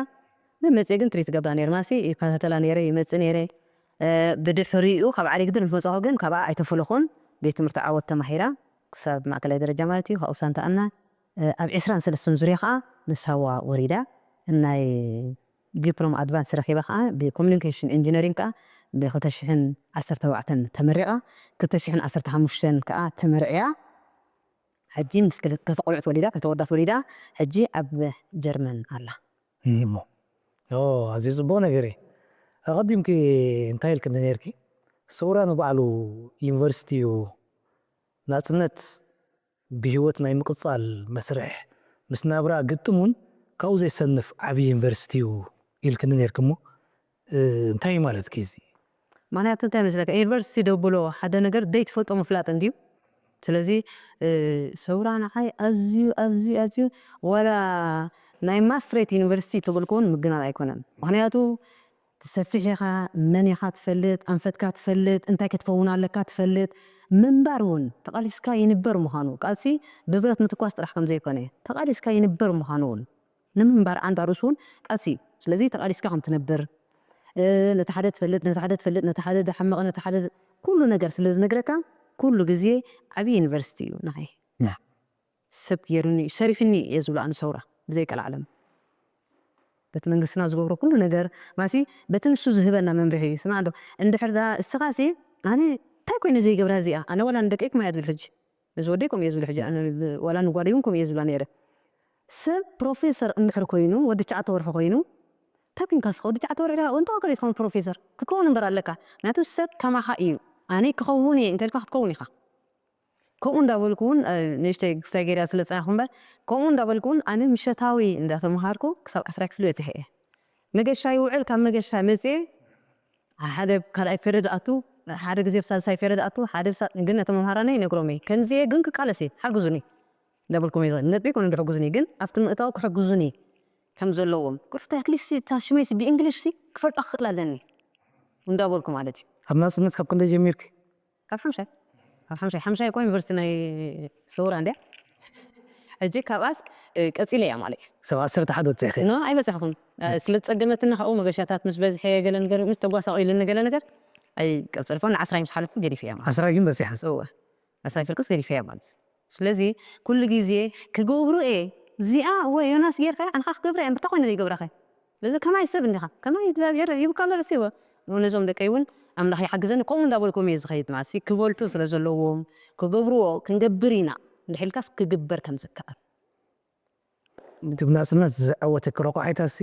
መመፅእ ግን ትሪት ገብራ ነይርማሲ ይከታተላ ነይረ ይመፅእ ነይረ። ብድሕሪኡ ካብ ዓሊግድር ምስ መፃኹ ግን ካብኣ ኣይተፈለኹን። ቤት ትምህርቲ ዓወት ተማሂራ ክሳብ ማእከላይ ደረጃ ማለት እዩ ካብኡ ሳንታኣና ኣብ ዕስራን ሰለስተን ዙርያ ከዓ ንሳዋ ወሪዳ ናይ ዲፕሎም ኣድቫንስ ረኪባ ከዓ ብኮሚኒኬሽን ኢንጂነሪንግ ከዓ ብ2014 ተመሪቃ 2015 ከዓ ተመርዕያ። ሕጂ ምስ ክልተ ቆልዑት ወሊዳ ክልተ ወዳት ወሊዳ ሕጂ ኣብ ጀርመን ኣላ። እሞ ኣዝዩ ጽቡቕ ነገር እዩ። ኣቐዲምኪ እንታይ ኢልክኒ ነርኪ? ሰውራ ንባዕሉ ዩኒቨርሲቲ እዩ ናጽነት ብህይወት ናይ ምቕጻል መስርሕ ምስ ናብራ ግጥም እውን ካብኡ ዘይሰንፍ ዓብዪ ዩኒቨርሲቲ እዩ ኢልክኒ ነይርኪ እሞ፣ እ፣ እንታይ እዩ ማለትኪ እዚ? ምኽንያቱ እንታይ መስለካ፣ ዩኒቨርሲቲ ደብሎ ሓደ ነገር ዘይትፈልጦ ምፍላጥ እንድዩ። ስለዚ፣ እ፣ ሰውራ ንዓይ ኣዝዩ፣ ኣዝዩ፣ ኣዝዩ ዋላ ናይ ማስትሬት ዩኒቨርሲቲ ተበልኩ እውን ምግናን ኣይኮነን። ምኽንያቱ ትሰፍሕ ኢኻ፣ መን ኢኻ ትፈልጥ፣ ኣንፈትካ ትፈልጥ፣ እንታይ ክትከውን ኣለካ ትፈልጥ። ምንባር እውን ተቓሊስካ ይንበር ምዃኑ፣ ቃልሲ ብብረት ምትኳስ ጥራሕ ከም ዘይኮነ፣ ተቓሊስካ ይንበር ምዃኑ እውን ንምንባር ዓንዳ ርእሱ እውን ቃልሲ እዩ። ስለዚ ተቓሊስካ ከም ትነብር፣ እ፣ ነቲ ሓደ ትፈልጥ፣ ነቲ ሓደ ትፈልጥ፣ ነቲ ሓደ ዝሓመቐ፣ ነቲ ሓደ ኩሉ ነገር ስለ ዝነግረካ፣ ኩሉ ግዜ ዓብዪ ዩኒቨርሲቲ እዩ ንዓይ። ያ። ሰብ ገይሩኒ፣ ሰሪሑኒ እየ ዝብሎ ኣነ ሰውራ፣ ብዘይቀልዓለም። በቲ መንግስትና ዝገብሮ ኩሉ ነገር፣ ማሲ በቲ ንሱ ዝህበና መምርሒ እዩ። ስማዕ እንዶ፣ እንድሕር ደኣ እስኻሲ፣ ኣነ እንታይ ኮይነ ዘይገብራ እዚኣ? ኣነ ዋላ ንደቀይ ከምኡ እያ ትብል ሕጂ። ነዚ ወደይ ከምኡ እየ ዝብል ሕጂ። ኣነ ብ-፣ ዋላ ንጓደይ እውን ከምኡ እየ ዝብላ ነይረ። ሰብ ፕሮፌሰር እንድሕር ኮይኑ፣ ወዲ ትሽዓተ ወርሒ ኮይኑ፣ እንታይ ኮይንካ እስኻ? ወዲ ትሽዓተ ወርሒ ደኣ፣ እንታይ ከ ትኸውን ፕሮፌሰር? ክትከውን እምበር ኣለካ። ምክንያቱ ሰብ ከማኻ እዩ። ኣነ ክኸውን እየ እንተልካ ክትከውን ኢኻ። ከምኡ እንዳበልኩ እውን፣ እ፣ ንእሽተይ ክስታይ ገይረ ስለ ጸናሕኩ እምበር፣ ከምኡ እንዳበልኩ እውን ኣነ ምሸታዊ እንዳተምሃርኩ ክሳብ ዓስራይ ክፍሊ በጺሐ እየ። መገሻ ይውዕል፣ ካብ መገሻ መጽየ፣ ሓደ ካልኣይ ፔረድ ኣቱ፣ ሓደ ግዜ ኣብ ሳልሳይ ፔረድ ኣቱ፣ ሓደ ብሳ-፣ ግን ነቶም መምሃራነይ ይነግሮም እየ። ከምዚ እየ ግን ክቃለስ እየ፣ ሓግዙኒ እንዳበልኩም እየ ዝኸይድ። ነጥቢ ይኮኑ ዝሕግዙኒ፣ ግን ኣብቲ ምእታው ክሕግዙኒ ከም ዘለዎም። ቁርፍቲ ኣትሊስት እታ ሽመይሲ ብእንግሊሽሲ ክፈልጣ ክኽእል ኣለኒ እንዳበልኩ ማለት እዩ። ኣብ ናጽነት ካብ ክንደይ ጀሚርኪ? ካብ ሓምሻይ። ካብ ሓምሻይ፣ ሓምሻይ እኮ ዩኒቨርሲቲ ናይ ሰውራ እንድያ። ሕጂ ካብኣስ፣ እ፣ ቀጺለ እያ ማለት እዩ። ሰብ ዓሰርተ ሓደ ወጺእኺ? ኖ፣ ኣይበጻሕኹን። እ፣ ስለ ዝጸገመትና ካብኡ መገሻታት ምስ በዝሐ ገለ ነገር፣ ምስ ተጓሳቑ ኢሉኒ ገለ ነገር፣ ኣይቀጸልኩን። ንዓስራይ ምስ ሓለፍኩ ገዲፈ እያ ማለት እዩ። ዓስራይ ግን በጺሐ? እወ። ዓስራይ ፍርቅስ ገዲፈ እያ ማለት እዩ። ስለዚ ኩሉ ግዜ ክገብሮ እየ። እዚኣ ወይ ዮናስ ጌርካ፣ ኣንኻ ክገብራ እየ፣ እንታይ ኮይነ ዘይገብራኸ? ስለዚ ከማይ ሰብ እንዲኻ፣ ከማይ እግዚኣብሔር ሂብካ ኣሎ ርእሲ እወ። ነዞም ደቀይ እውን ኣምላኽ ይሓግዘኒ፣ ከምኡ እንዳበልኩም እየ ዝኸይድ ማለት እዩ። ክበልቱ ስለ ዘለዎም፣ ክገብርዎ፣ ክንገብር ኢና እንድሕልካስ ክግበር ከም ዝከኣል። እቲ ብናጽነት ዝዓወተኪ ረቋሒታሲ፣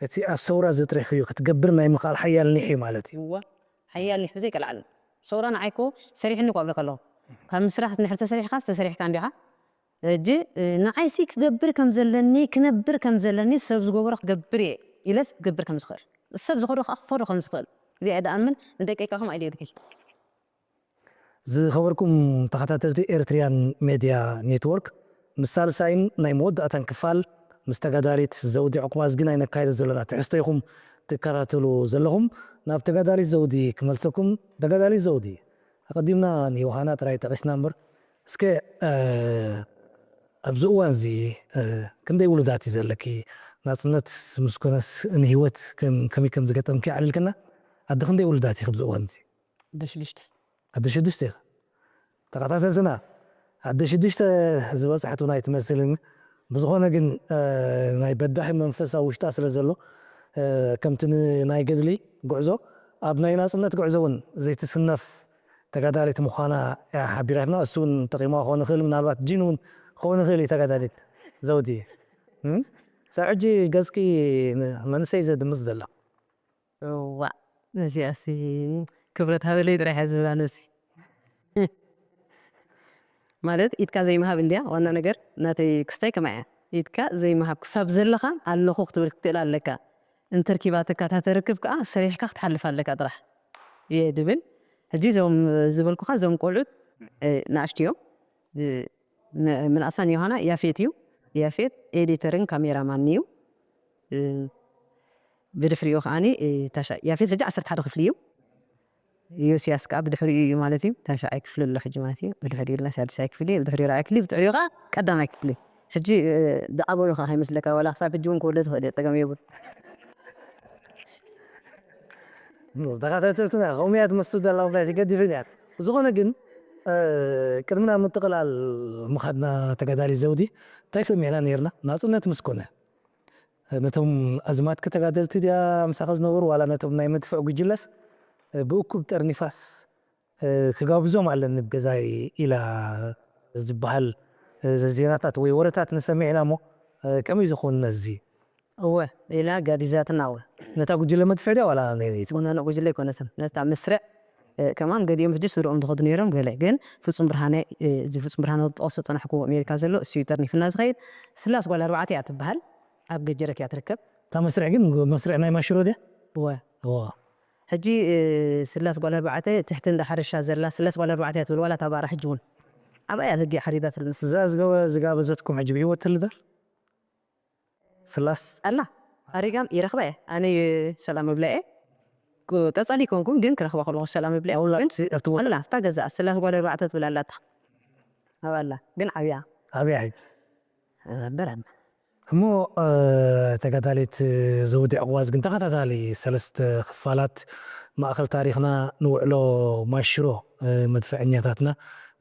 እቲ ኣብ ሰውራ ዘጥሪኽዮ ክትገብር ናይ ምኽኣል ሓያል ኒሕ እዩ ማለት እዩ። እወ፣ ሓያል ኒሕ ብዘይቀልዓለም። ሰውራ ንዓይ እኮ ሰሪሕኒ እኮ እብለካ ኣለኹ። ካብ ምስራሕ እንድሕር ተሰሪሕካስ ተሰሪሕካ እንዲኻ። ሕጂ፣ እ፣ ንዓይሲ ክገብር ከም ዘለኒ፣ ክነብር ከም ዘለኒ፣ ሰብ ዝገበሮ ክገብር እየ ኢለስ ክገብር ከም ዝኽእል። ሰብ ዝኸዶ ከኣ ክኸዶ ከም ዝኽእል። እዚኣ እየ ዝኣምን፣ ንደቀይ ከኣ ከምኣ ኢለ እየ ዝሕዝ። ዝኸበርኩም ተኸታተልቲ ኤርትሪያን ሜድያ ኔትወርክ፣ ምስ ሳልሳይን ናይ መወዳእታን ክፋል ምስ ተጋዳሊት ዘውዲ ዑቅባዝጊ ናይ ነካይዶ ዘለና ትሕዝቶ ኢኹም ትከታተሉ ዘለኹም። ናብ ተጋዳሊት ዘውዲ ክመልሰኩም። ተጋዳሊት ዘውዲ፣ ኣቐዲምና ንዮሃና ጥራይ ጠቒስና እምበር፣ እስከ፣ እ፣ ኣብዚ እዋን እዚ፣ እ፣ ክንደይ ውሉዳት እዩ ዘለኪ? ናጽነት ምስ ኮነስ ንህይወት ከም-፣ ከመይ ከም ዝገጠምኪ ኣዕሊልክና? ኣደ ክንደይ ውሉዳት ኢኺ ኣብዚ እዋን እዚ? ኣደ ሽዱሽተ። ኣደ ሽዱሽተ ኢኺ። ተኸታተልትና፣ ኣደ ሽዱሽተ ዝበጽሐት እውን ኣይትመስልን። ብዝኾነ ግን፣ እ፣ ናይ በዳሂ መንፈስ ኣብ ውሽጣ ስለ ዘሎ፣ እ፣ ከምቲ ን-፣ ናይ ገድሊ ጉዕዞ፣ ኣብ ናይ ናጽነት ጉዕዞ እውን ዘይትስነፍ ተጋዳሊት ምዃና እያ ሓቢራትና። እሱ እውን ጠቒማ ክኸውን ይኽእል፣ ምናልባት ጂን እውን ክኸውን ይኽእል እዩ ተጋዳሊት ዘውዲ። እም? ክሳብ ሕጂ ገጽኪ ንመንእሰይ ዘድምጽ ዘሎ። እዋእ፣ ነዚኣሲ ክብረት ሃበለይ ጥራሕ እያ ዝብላ ነዚ። ማለት ኢድካ ዘይምሃብ እንድያ ዋና ነገር፣ ናተይ ክስታይ ከማይ እያ። ኢድካ ዘይምሃብ፣ ክሳብ ዘለኻ ኣለኹ ክትብል ክትክእል ኣለካ። እንተርኪባትካ፣ እታ ተርክብ ከኣ ሰሪሕካ ክትሓልፍ ኣለካ ጥራሕ እየ ድብል። ሕጂ እዞም ዝበልኩኻ፣ እዞም ቆልዑት፣ እ፣ ንኣሽቱ እዮም። እ፣ ም-፣ ምንኣሳን ዮሃና ያፌት እዩ። ያፌት ኤዲተርን ካሜራማን እዩ። እ፣ ብድሕሪኡ ከኣኒ፣ እ፣ ታሻ-፣ ያፌት ሕጂ ዓሰርተ ሓደ ክፍሊ እዩ። ዮስያስ ከኣ ብድሕሪኡ እዩ ማለት እዩ። ታሻዓይ ክፍሊ ኣሎ ሕጂ ማለት እዩ። ብድሕሪኡ ኢልና ሳድሳይ ክፍሊ፣ ብድሕሪኡ ራብዓይ ክፍሊ፣ ብድሕሪኡ ከኣ ቀዳማይ ክፍሊ። ሕጂ፣ እ፣ ዝዓበሉ ከኣ ከይመስለካ፣ ዋላ ክሳብ ሕጂ እውን ክወልድ ዝኽእል እየ፣ ጸገም የብሉ። ተኸታተልትና፣ ከምኡ እያ ትመስል ዘላ፣ ወላሂ ትገድፍን እያ። ብዝኾነ ግን፣ እ፣ ቅድሚ ናብ ምጥቕላል ምኻድና ተጋዳሊ ዘውዲ፣ እንታይ ሰሚዕና ነይርና? ናጽነት ምስ ኮነ፣ ነቶም ኣዝማድኪ ተጋደልቲ ድያ ምሳኺ ዝነበሩ፣ ዋላ ነቶም ናይ መድፍዕ ጉጅለስ፣ እ፣ ብእኩብ ጠርኒፋስ፣ እ፣ ክጋብዞም ኣለኒ ብገዛይ ኢላ ዝበሃል፣ እ፣ ዜናታት ወይ ወረታት ንሰምዕ ኢና እሞ፣ እ፣ ከመይ ዝኸውን ነዚ? እወ፣ ኢላ ጋቢዛትና እወ። ነታ ጉጅለ መድፍዕ ድያ ዋላ ነቲ? ዋላ ነታ ጉጅለ ኣይኮነትን። ነታ መስርዕ ከማን ገሊኦም ሕጂ ስድርኦም ዝኸዱ ነይሮም። ገለ ግን ፍጹም ብርሃነ፣ እዚ ፍጹም ብርሃነ ዝጠቐሶ ጸናሕኩ ኣሜሪካ ዘሎ እሱ እዩ ጠርኒፍና ዝኸይድ። ስላስ ጓል ኣርባዕተ እያ ትበሃል። ኣብ ገጀረት እያ ትርከብ። እታ መስርዕ ግን መስርዕ ናይ ማሽሮ ድያ? እወ። እወ። ሕጂ ስላስ ጓል ኣርባዕተ ትሕቲ እንዳ ሓረሻ ዘላ ስላስ ጓል ኣርባዕተ እያ ትብል። ዋላ እታ ባራ ሕጂ እውን ኣብኣ እያ ተጊኣ ሓሪዳ ትልምስ። እዛ ዝገበ- ዝጋበዘትኩም ሕጂ ብህይወት ትልዳ? ስላስ ኣላ ኣሪጋም ይረኽባ እየ። ኣነ ሰላም እብላ እየ። ቁ- ቀጻሊ ይኮንኩም ግን ክረኽባ ከለኹ ሰላም እብላ እየ። ኣውላ ግን ኣብቲ ቦታ ኣላ ኣብታ ገዛ ስላስ ጓል ኣርባዕተ ትብል ኣላታ። ኣብ ኣላ ግን ዓብያ ኣብያ ሕጂ? በረም እሞ ተጋዳሊት ዘውዲ ዕቕባዝ ግን ተኸታታሊ ሰለስተ ክፋላት ማእኸል ታሪኽና ንውዕሎ ማሽሮ መድፈዐኛታትና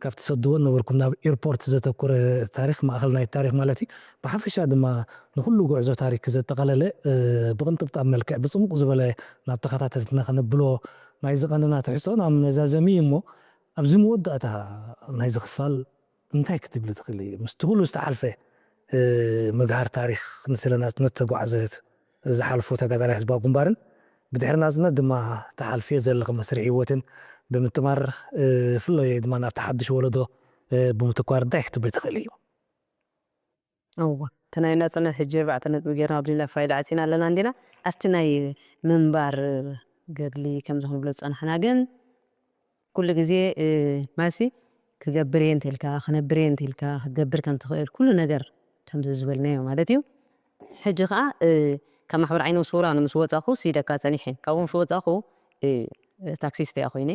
ካብ ትሰድዎ ነበርኩም ናብ ኤርፖርት ዘተኮረ ታሪኽ ማእኸል ናይ ታሪኽ ማለት እዩ። ብሓፈሻ ድማ ንኩሉ ጉዕዞ ታሪክ ዘጠቓለለ ብቕንጥብጣብ መልክዕ ብፅሙቕ ዝበለ ናብ ተኸታተልትና ከነብሎ ናይ ዝቐነና ትሕዝቶ ናብ መዛዘሚ እዩ እሞ ኣብዚ መወዳእታ ናይዚ ክፋል እንታይ ክትብሊ ትኽእሊ? ምስቲ ኩሉ ዝተሓልፈ ምግሃር ታሪኽ ንስለ ናጽነት ተጓዕዘ ዝሓልፉ ተጋዳላይ ህዝባዊ ግንባርን ብድሕሪ ናጽነት ድማ ተሓልፍዮ ዘለኺ መስርሕ ህይወትን ብምጥማር ፍለይ ድማ ናብቲ ሓድሽ ወለዶ ብምትኳር እንታይ ክትብል ትኽእሊ እዩ? እወ እቲ ናይ ናጽነት ሕጂ ኣርባዕተ ነጥቢ ጌርና ኣብዚና ፋይል ዓጺና ኣለና እንዲና ኣብቲ ናይ ምንባር ገድሊ ከምዚ ክንብሎ ዝጸናሕና ግን ኩሉ ግዜ ማሲ ክገብር እየ እንተልካ ክነብር እየ እንተልካ ክትገብር ከም ትኽእል ኩሉ ነገር ከምዚ ዝበልናዮ ማለት እዩ። ሕጂ ከዓ ካብ ማሕበር ዓይነ ስውራ ምስ ወፃኹ ሲደካ ፀኒሐ ካብኡ ምስ ወፃኹ ታክሲስት እያ ኮይነ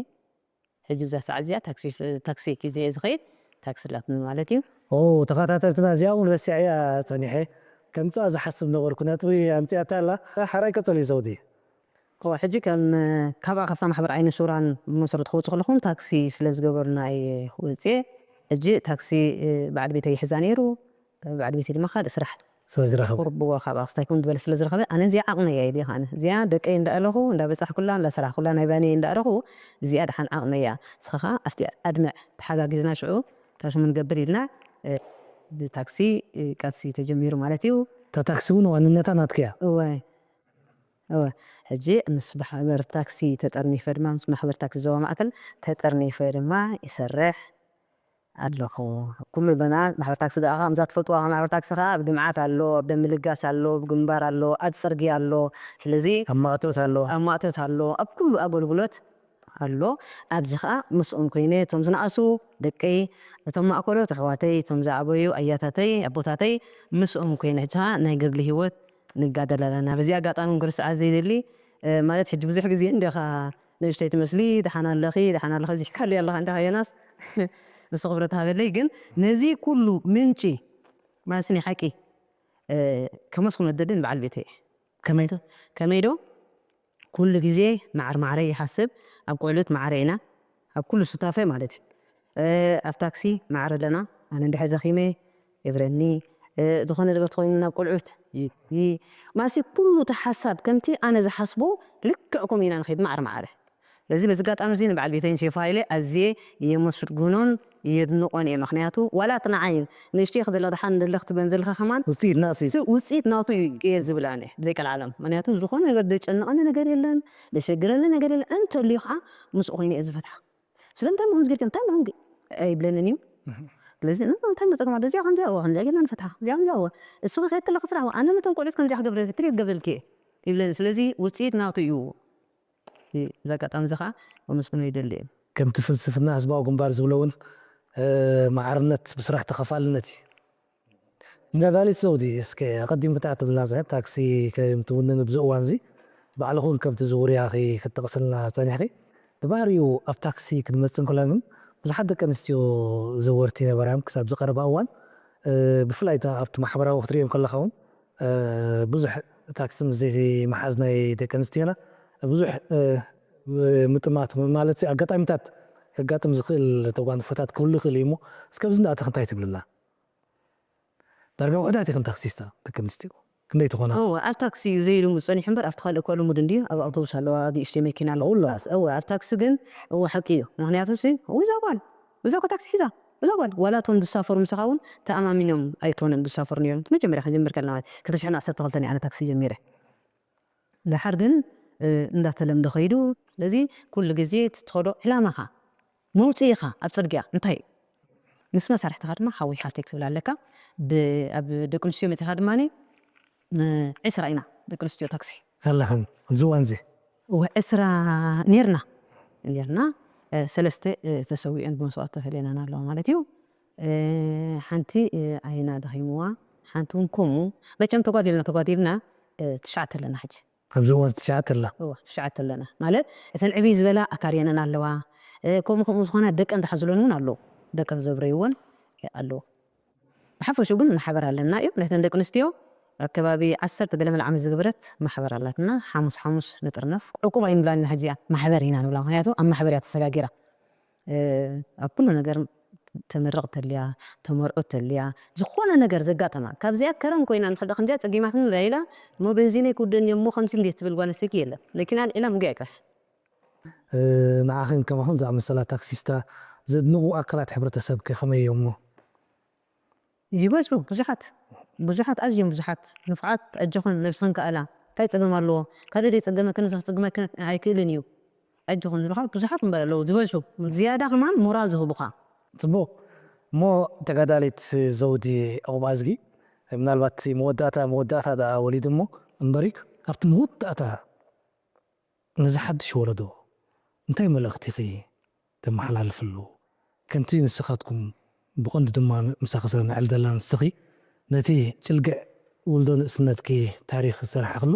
ሕጂ ብዛ ሰዓት እዚኣ ታክሲ ታክሲ ሒዘ እየ ዝኸይድ ታክሲ ላትኒ ማለት እዩ። ኦ ተኸታተልትና እዚኣ እውን ረሲዐያ ፀኒሐ ከምፅኣ ዝሓስብ ነበርኩ ነጥቢ ኣምፅኣታ ኣላ። ሓራይ ቀፀሊ ዘውዲ። እዋ ሕጂ ከም ካብኣ ካብታ ማሕበር ዓይኒ ሱራን ብመሰረት ክወፁ ከለኹም ታክሲ ስለ ዝገበሩና እየ ወፅየ። ሕጂ ታክሲ በዓል ቤተይ ይሕዛ ነይሩ። በዓል ቤተይ ድማ ካልእ ስራሕ ስለ ዝረኸበ ቁርብዎ ካብ ኣክስታይ ከም ዝበለ ስለ ዝረኸበ ኣነ እዚኣ ዓቕመይ እያ ኢለ ከዓነ እዚኣ ደቀይ እንዳእለኹ እንዳበፃሕኩላ እንዳሰራሕኩላ ናይ ባነይ እንዳእለኹ እዚኣ ደሓን ዓቕመይ እያ። ንስኻ ከዓ ኣብቲ ኣድምዕ ተሓጋጊዝና ሽዑ ታሽሙ ንገብር ኢልና ብታክሲ ቃልሲ ተጀሚሩ ማለት እዩ። እታ ታክሲ እውን ዋንነታ ናትኪ እያ። እወ እወ ሕጂ ምስ ማሕበር ታክሲ ተጠርኒፈ ድማ ምስ ማሕበር ታክሲ ዞባ ማእከል ተጠርኒፈ ድማ ይሰርሕ ኣለኹ። ኩሉ በና ማሕበር ታክሲ ደኣ ከምዛ ትፈልጥዋ ማሕበር ታክሲ ከዓ ኣብ ልምዓት ኣሎ፣ ኣብ ደም ምልጋስ ኣሎ፣ ኣብ ግንባር ኣሎ፣ ኣብ ፅርግያ ኣሎ። ስለዚ ኣብ ማእቶት ኣሎ። ኣብ ማእቶት ኣሎ፣ ኣብ ኩሉ ኣገልግሎት ኣሎ። ኣብዚ ከዓ ምስኦም ኮይነ እቶም ዝነኣሱ ደቀይ፣ እቶም ማእከሎት ኣሕዋተይ፣ እቶም ዝዓበዩ ኣያታተይ፣ ኣቦታተይ ምስኦም ኮይነ ሕጂ ከዓ ናይ ገድሊ ህይወት ንጋደል ኣለና። በዚ ኣጋጣሚ እውን ክርስዓ ዘይደሊ ማለት ሕጂ ብዙሕ ግዜ እንዲኻ ንእሽተይ ትመስሊ ደሓን ኣለኺ ደሓን ኣለኺ ዚሕካለይ ኣለኻ እንዲኻ ዮናስ ንሱ ክብረት ሃበለይ ግን ነዚ ኩሉ ምንጪ ማለት ናይ ሓቂ ከመስግኖ ደሊ ንበዓል ቤተይ ከመይ ዶ ከመይ ዶ ኩሉ ግዜ ማዕር ማዕረ ይሓስብ ኣብ ቆልዑት ማዕረ ኢና ኣብ ኩሉ ሱታፌ ማለት እዩ ኣብ ታክሲ ማዕረ ኣለና ኣነ እንድሕር ደኺመ የብረኒ ዝኾነ ነገር ተኾይኑ ናብ ቆልዑት ማሲ ኩሉ እቲ ሓሳብ ከምቲ ኣነ ዝሓስቦ ልክዕ ከምኡ ኢና ንኸይድ ማዕረ ማዕረ ስለዚ በዚ ኣጋጣሚ እዚ ንበዓል ቤተይን ሼፍ ሃይለ ኣዝየ የመስግኖን የድንቖን እየ ምክንያቱ ዋላ እቲ ንዓይ ንእሽተይ ክደለ ድሓን ደለ ክትበን ዘለካ ከማን ውፅኢት ናቱ እዩ ውፅኢት ናቱ እዩ እየ ዝብል ኣነ ብዘይ ቀልዓለም ምክንያቱ ዝኾነ ነገር ዘጨንቐኒ ነገር የለን ዘሸግረኒ ነገር የለን እንተልዩ ከዓ ምስኡ ኮይነ እየ ዝፈትሓ ስለምንታይ ምኹን ዝገድከ እንታይ ምኹን ኣይብለንን እዩ ስለዚ እንታይ መፀገም ኣሎ እዚኣ ከምዚኣ እዋ ከምዚኣ ጌርና ንፈትሓ እዚኣ ከምዚኣ እዋ እሱ ከየትለ ክስራሕ ኣነ ነቶም ቆልዑት ከምዚኣ ክገብረ ትሪት ገብረልክ እየ ይብለኒ ስለዚ ውፅኢት ናቱ እዩ እዚ ኣጋጣሚ እዚ ከዓ ከመስግኖ ይደሊ እየ ከምቲ ፍልስፍና ህዝባዊ ግንባር ዝብሎ እውን ማዕርነት ብስራሕ ተኸፋልነት እዩ ነጋሊት ዘውዲ እስከ ኣቐዲምኪ እንታይ ትብልና ዝሕት ታክሲ ከም ትውንን ኣብዚ እዋን እዚ ባዕልኹን ከም ትዝውርያ ክትጠቕስልና ጸኒሕኺ። ብባህሪኡ ኣብ ታክሲ ክንመጽእ እንከለና ግን ብዙሓት ደቂ ኣንስትዮ ዘወርቲ ነበራ እየን ክሳብ ዝቐረባ እዋን። ብፍላይ ኣብቲ ማሕበራዊ ክትርእየን ከለኻ እውን ብዙሕ ታክሲ ምስ ዘይምሓዝ ናይ ደቂ ኣንስትዮና ብዙሕ ምጥማት ማለት ኣጋጣሚታት ከጋጥም ዝኽእል ተጓንፎታት ክህሉ ይኽእል እዩ እሞ እስከ ኣብዚ እንዳኣተኺ እንታይ ትብልና? ዳርጋ ውሑዳት ኢኽን ታክሲስታ ደቂ ኣንስትዮ ክንደይ ትኾና? እወ ኣብ ታክሲ እዩ ዘይልሙድ ጸኒሑ እምበር ኣብቲ ካልእ እኳ ልሙድ እንድዩ ኣብ ኣውቶቡስ ኣለዋ ንእሽተይ መኪና ኣለዋ ኩሉ እወ ኣብ ታክሲ ግን እወ ሓቂ እዩ ምኽንያቱ ሲ እዛ ጓል እዛ እኮ ታክሲ ሒዛ እዛ ጓል ዋላ እቶም ዝሳፈሩ ምሳኻ እውን ተኣማሚኖም ኣይኮኑን ዝሳፈሩ ነይሮም መጀመርያ ክጅምር ከለና ማለት ክልተ ሽሕን ዓሰርተ ክልተን እየ ኣነ ታክሲ ጀሚረ ደሓር ግን እንዳተለምደ ከይዱ። ስለዚ ኩሉ ግዜ እቲ ትኸዶ ዕላማኻ፣ መውፅኢኻ ኣብ ፅርግያ እንታይ እዩ? ምስ መሳርሕትኻ ድማ ሓወይ ሓፍተይ ክትብል ኣለካ። ኣብ ደቂ ኣንስትዮ መፂኻ ድማ ዕስራ ኢና ደቂ ኣንስትዮ ታክሲ። ኣለኽን ኣብዚ እዋን እዚ? ዕስራ ኔርና ኔርና ሰለስተ ተሰዊኦን ብመስዋእቲ ተፈለየናን ኣለዋ ማለት እዩ። ሓንቲ ዓይና ደኺምዋ፣ ሓንቲ እውን ከምኡ። መቸም ተጓዲልና ተጓዲልና ትሽዓተ ኣለና ሕጂ። ኣብዚ እዋን ትሽዓተ ኣላ። ትሽዓተ ኣለና ማለት እተን ዕብይ ዝበላ ኣካርየነን ኣለዋ። ከምኡ ከምኡ ዝኾና ደቀን ዝሓዙለን እውን ኣለዉ። ደቀን ዘብረይዎን ኣለዉ። ብሓፈሽኡ ግን ማሕበር ኣለና እዩ። ነተን ደቂ ኣንስትዮ ኣብ ከባቢ ዓሰርተ ገለ መል ዓመት ዝገበረት ማሕበር ኣላትና። ሓሙስ ሓሙስ ንጥርነፍ። ዕቁብ ኣይንብላን ኢና ሕጂ እያ። ማሕበር ኢና ንብላ። ምክንያቱ ኣብ ማሕበር እያ ተሰጋጊራ። ኣብ ኩሉ ነገር ተመርቕ ተልያ፣ ተመርዖ ተልያ፣ ዝኾነ ነገር ዘጋጠማ ካብዚኣ ከረን ኮይና ንሕዳ ክንጃ ጸጊማትኒ ላይላ እሞ በንዚነይ ክውደን እሞ ከምዚ እንዴት ትብል ጓል ኣንስተይቲ የለን። መኪና ኣልዒላ ምግያ ይጥራሕ። ንዓኽን ከማኽን ዝኣመሰላ ታክሲስታ ዘድንቑ ኣካላት ሕብረተሰብ ከ ከመይ እዮም እሞ? ይበዝሑ ብዙሓት ብዙሓት ኣዝዮም ብዙሓት ንፉዓት። ኣጆኽን ነብስኽን ከኣላ እንታይ ጸገም ኣለዎ? ካልእ ደይ ጸገመክን ንስኺ ጸገመክን ኣይክእልን እዩ። ኣጆኽን ዝብሉኻ ብዙሓት እምበር ኣለዉ ዝበዝሑ። ዝያዳ ከማን ሞራል ዝህቡኻ። ጽቡቕ እሞ ተጋዳሊት ዘውዲ ዕቑባዝጊ ምናልባት መወዳእታ መወዳእታ ደኣ ወሊዱ እሞ እምበሪ ካብቲ መወዳእታ ነዚ ሓድሽ ወለዶ እንታይ መልእኽቲ ኢኺ ተመሓላልፍሉ? ከምቲ ንስኻትኩም ብቐንዱ ድማ ምሳኺ ስለ ንዕል ደላ ንስኺ ነቲ ጭልግዕ ውልዶ ንእስነትኪ ታሪኽ ዝሰራሕኽሉ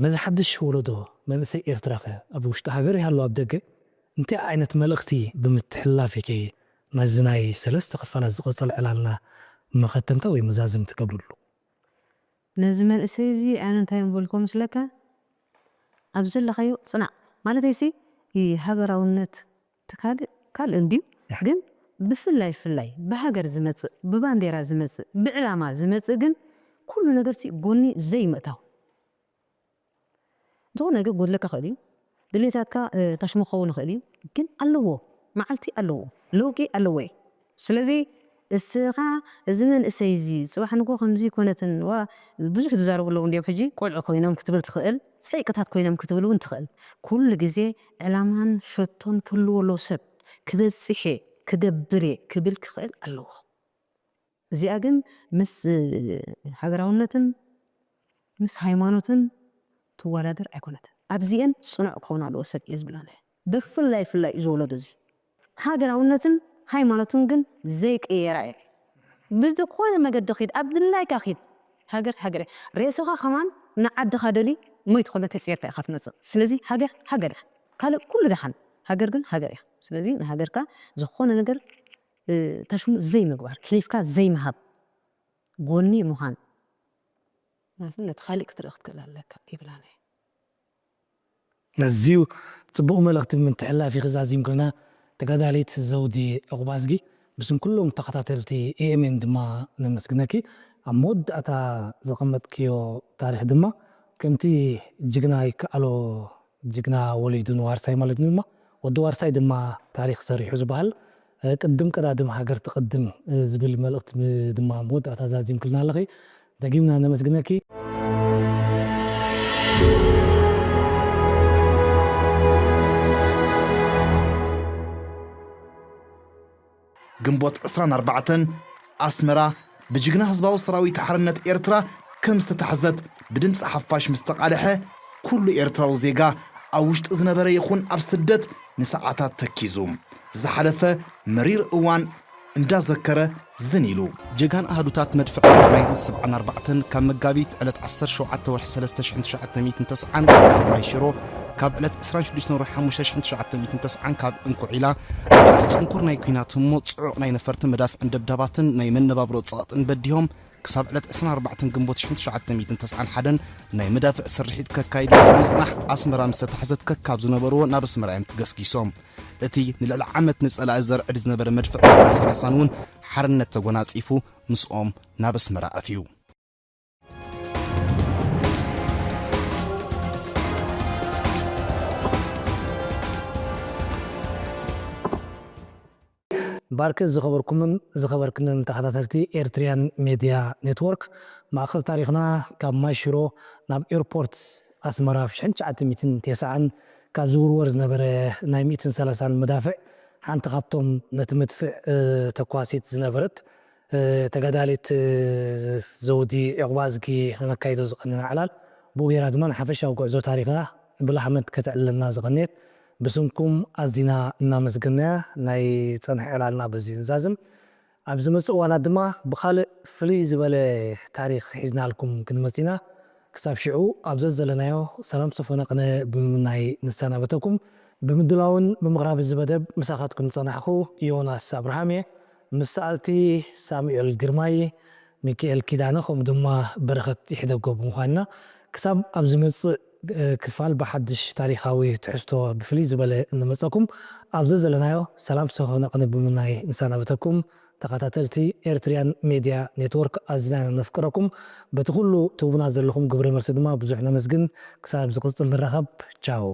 ነዚ ሓድሽ ወለዶ መንእሰይ ኤርትራኸ ኣብ ውሽጢ ሃገር ይሃሉ ኣብ ደገ እንታይ ዓይነት መልእኽቲ ብምትሕልላፍ ኢኺ ነዚ ናይ ሰለስተ ክፋላት ዝቕጽል ዕላልና መኸተምታ ወይ መዛዘሚ ትገብርሉ? ነዚ መንእሰይ እዚ ኣነ እንታይ ምበልኮ ምስለካ ኣብ ዘለኻዮ ጽናዕ ማለተይሲ ሃገራውነት ትካልእ ካልእ እንድዩ ግን ብፍላይ ፍላይ ብሃገር ዝመጽእ ብባንዴራ ዝመጽእ ብዕላማ ዝመጽእ ግን ኩሉ ነገር ሲ ጎኒ ዘይምእታው ዝኾነ ነገር ጎድለካ ክእል እዩ ድሌታትካ ታሽሙ ክኸውን ይኽእል እዩ ግን ኣለዎ መዓልቲ ኣለዎ ለውጢ ኣለዎ እዩ ስለዚ እስኻ እዚ መንእሰይ እዚ ጽባሕ ንጎ ከምዚ ኮነትን ዋ ብዙሕ ዝዛረቡ ኣለዉ እንዲዮም ሕጂ ቆልዑ ኮይኖም ክትብል ትኽእል ሰይቅታት ኮይኖም ክትብል እውን ትኽእል ኩሉ ግዜ ዕላማን ሸቶን ክህልዎ ኣለዎ ሰብ ክበጽሕ እየ ክገብር እየ ክብል ክኽእል ኣለዎ እዚኣ ግን ምስ ሃገራውነትን ምስ ሃይማኖትን ትወዳደር ኣይኮነትን ኣብዚኤን ጽኑዕ ክኸውን ኣለዎ ሰብ እየ ዝብላነ ብፍላይ ፍላይ እዩ ዝወለዶ እዚ ሃገራውነትን ሃይማኖትን ግን ዘይቅየራ እየን ብዝኾነ መገዲ ኺድ ኣብ ድላይካ ኺድ ሃገር ሃገር እያ ሬስኻ ከማን ንዓድኻ ደሊ ሞይት ኮለ ተፅየርካ ኢኻ ትመፅእ ስለዚ ሃገር ሃገር እያ ካልእ ኩሉ ደሓን ሃገር ግን ሃገር እያ ስለዚ ንሃገርካ ዝኾነ ነገር ታሽሙ ዘይምግባር ክሊፍካ ዘይምሃብ ጎኒ ምዃን ማለት ነቲ ካሊእ ክትርኢ ክትክእል ኣለካ ይብላና ኣዝዩ ጽቡቕ መልእኽቲ ምትሕላፍ ኢኺ ዛዚምክልና ተጋዳሊት ዘውዲ ዕቑባዝጊ ብስም ኩሎም ተኸታተልቲ ኤኤምኤን ድማ ነመስግነኪ ኣብ መወዳእታ ዘቐመጥክዮ ታሪኽ ድማ ከምቲ ጅግና ይከኣሎ ጅግና ወሊዱ ንዋርሳይ ማለት ድማ ወዲ ዋርሳይ ድማ ታሪኽ ሰሪሑ ዝበሃል ቅድም ቀዳድም ሃገር ትቕድም ዝብል መልእኽቲ ድማ መወዳእታ ዛዚምክልና ኣለኺ። ደጊምና ነመስግነኪ። ግንቦት ዕስራን ኣርባዕተን ኣስመራ ብጅግና ህዝባዊ ሰራዊት ሓርነት ኤርትራ ከም ዝተታሕዘት ብድምፂ ሓፋሽ ምስ ተቓልሐ ኩሉ ኤርትራዊ ዜጋ ኣብ ውሽጢ ዝነበረ ይኹን ኣብ ስደት ንሰዓታት ተኪዙ ዝሓለፈ መሪር እዋን እንዳዘከረ ዝን ኢሉ። ጀጋን ኣሃዱታት መድፍዕ መካናይዝድ ሰብዓን ኣርባዕተን ካብ መጋቢት ዕለት ዓሰርተ ሸውዓተ ወርሒ ሰለስተ ሽሕን ትሽዓተ ሚእትን ተስዓን ካብ ማይ ሽሮ ካብ ዕለት ዕስራን ሽዱሽተን ወርሒ ሓሙሽተ ሽሕን ትሽዓተ ሚእትን ተስዓን ካብ እንኩዒላ ኣብቲ ጽንኩር ናይ ኲናት ህሞ ጽዑቕ ናይ ነፈርትን መዳፍዕን ደብዳባትን ናይ መነባብሮ ጸቕጥን በዲሆም ክሳብ ዕለት ዕስራን ኣርባዕተን ግንቦት ሽሕን ትሽዓተ ሚእትን ተስዓን ሓደን ናይ መዳፍዕ ስርሒት ከካይዱ ድሕሪ ምጽናሕ ኣስመራ ምስ ተታሕዘት ከካብ ዝነበርዎ ናብ ኣስመራ እዮም ተገስጊሶም። እቲ ንልዕሊ ዓመት ንጸላኢ ዘርዕድ ዝነበረ መድፍዕ ናይትን ሰላሳን እውን ሓርነት ተጎናጺፉ ምስኦም ናብ ኣስመራ ኣትዩ። ባርክ ዝኸበርኩምን ዝኸበርክንን ተኸታተልቲ ኤርትሪያን ሜድያ ኔትወርክ ማእኸል ታሪኽና ካብ ማይ ሽሮ ናብ ኤርፖርት ኣስመራ ኣብ ሽሕን ትሽዓተ ሚእትን ተስዓን ካብ ዝውርወር ዝነበረ ናይ ሚእትን ሰላሳን መዳፍዕ ሓንቲ ካብቶም ነቲ መድፍዕ ተኳሲት ዝነበረት ተጋዳሊት ዘውዲ ዕቑባዝጊ ክነካይዶ ዝቐነና ዕላል፣ ብኡ ጌራ ድማ ንሓፈሻዊ ጉዕዞ ታሪኻ ብላህመት ከተዕልለና ዝቐነየት ብስምኩም ኣዚና እናመስገንናያ ናይ ጸንሐ ዕላልና በዚ ንዛዝም። ኣብ ዝመጽእ እዋናት ድማ ብኻልእ ፍልይ ዝበለ ታሪኽ ሒዝናልኩም ክንመጽእ ኢና። ክሳብ ሽዑ ኣብ ዘዘለናዮ ሰላም ሰፈነ ቅነ ብምምናይ ንሰናበተኩም። ብምድላውን ብምቕራብ እዚ መደብ ምሳኻትኩም ዝጸናሕኹ ዮናስ ኣብርሃም እየ። ምስ ሰኣልቲ ሳሙኤል ግርማይ፣ ሚካኤል ኪዳነ ከምኡ ድማ በረኸት ይሕደጎ ብምዃንና ክሳብ ኣብ ዝመጽእ ክፋል ብሓድሽ ታሪኻዊ ትሕዝቶ ብፍልይ ዝበለ እንመጸኩም ኣብ ዘዘለናዮ ሰላም ሰፈነ ቅነ ብምምናይ ንሰናበተኩም። ተኸታተልቲ ኤርትሪያን ሜድያ ኔትወርክ ኣዚና ነፍቅረኩም። በቲ ኩሉ ትህቡና ዘለኹም ግብረ መልሲ ድማ ብዙሕ ነመስግን። ክሳብ ዝቕጽል ንራኸብ። ቻው።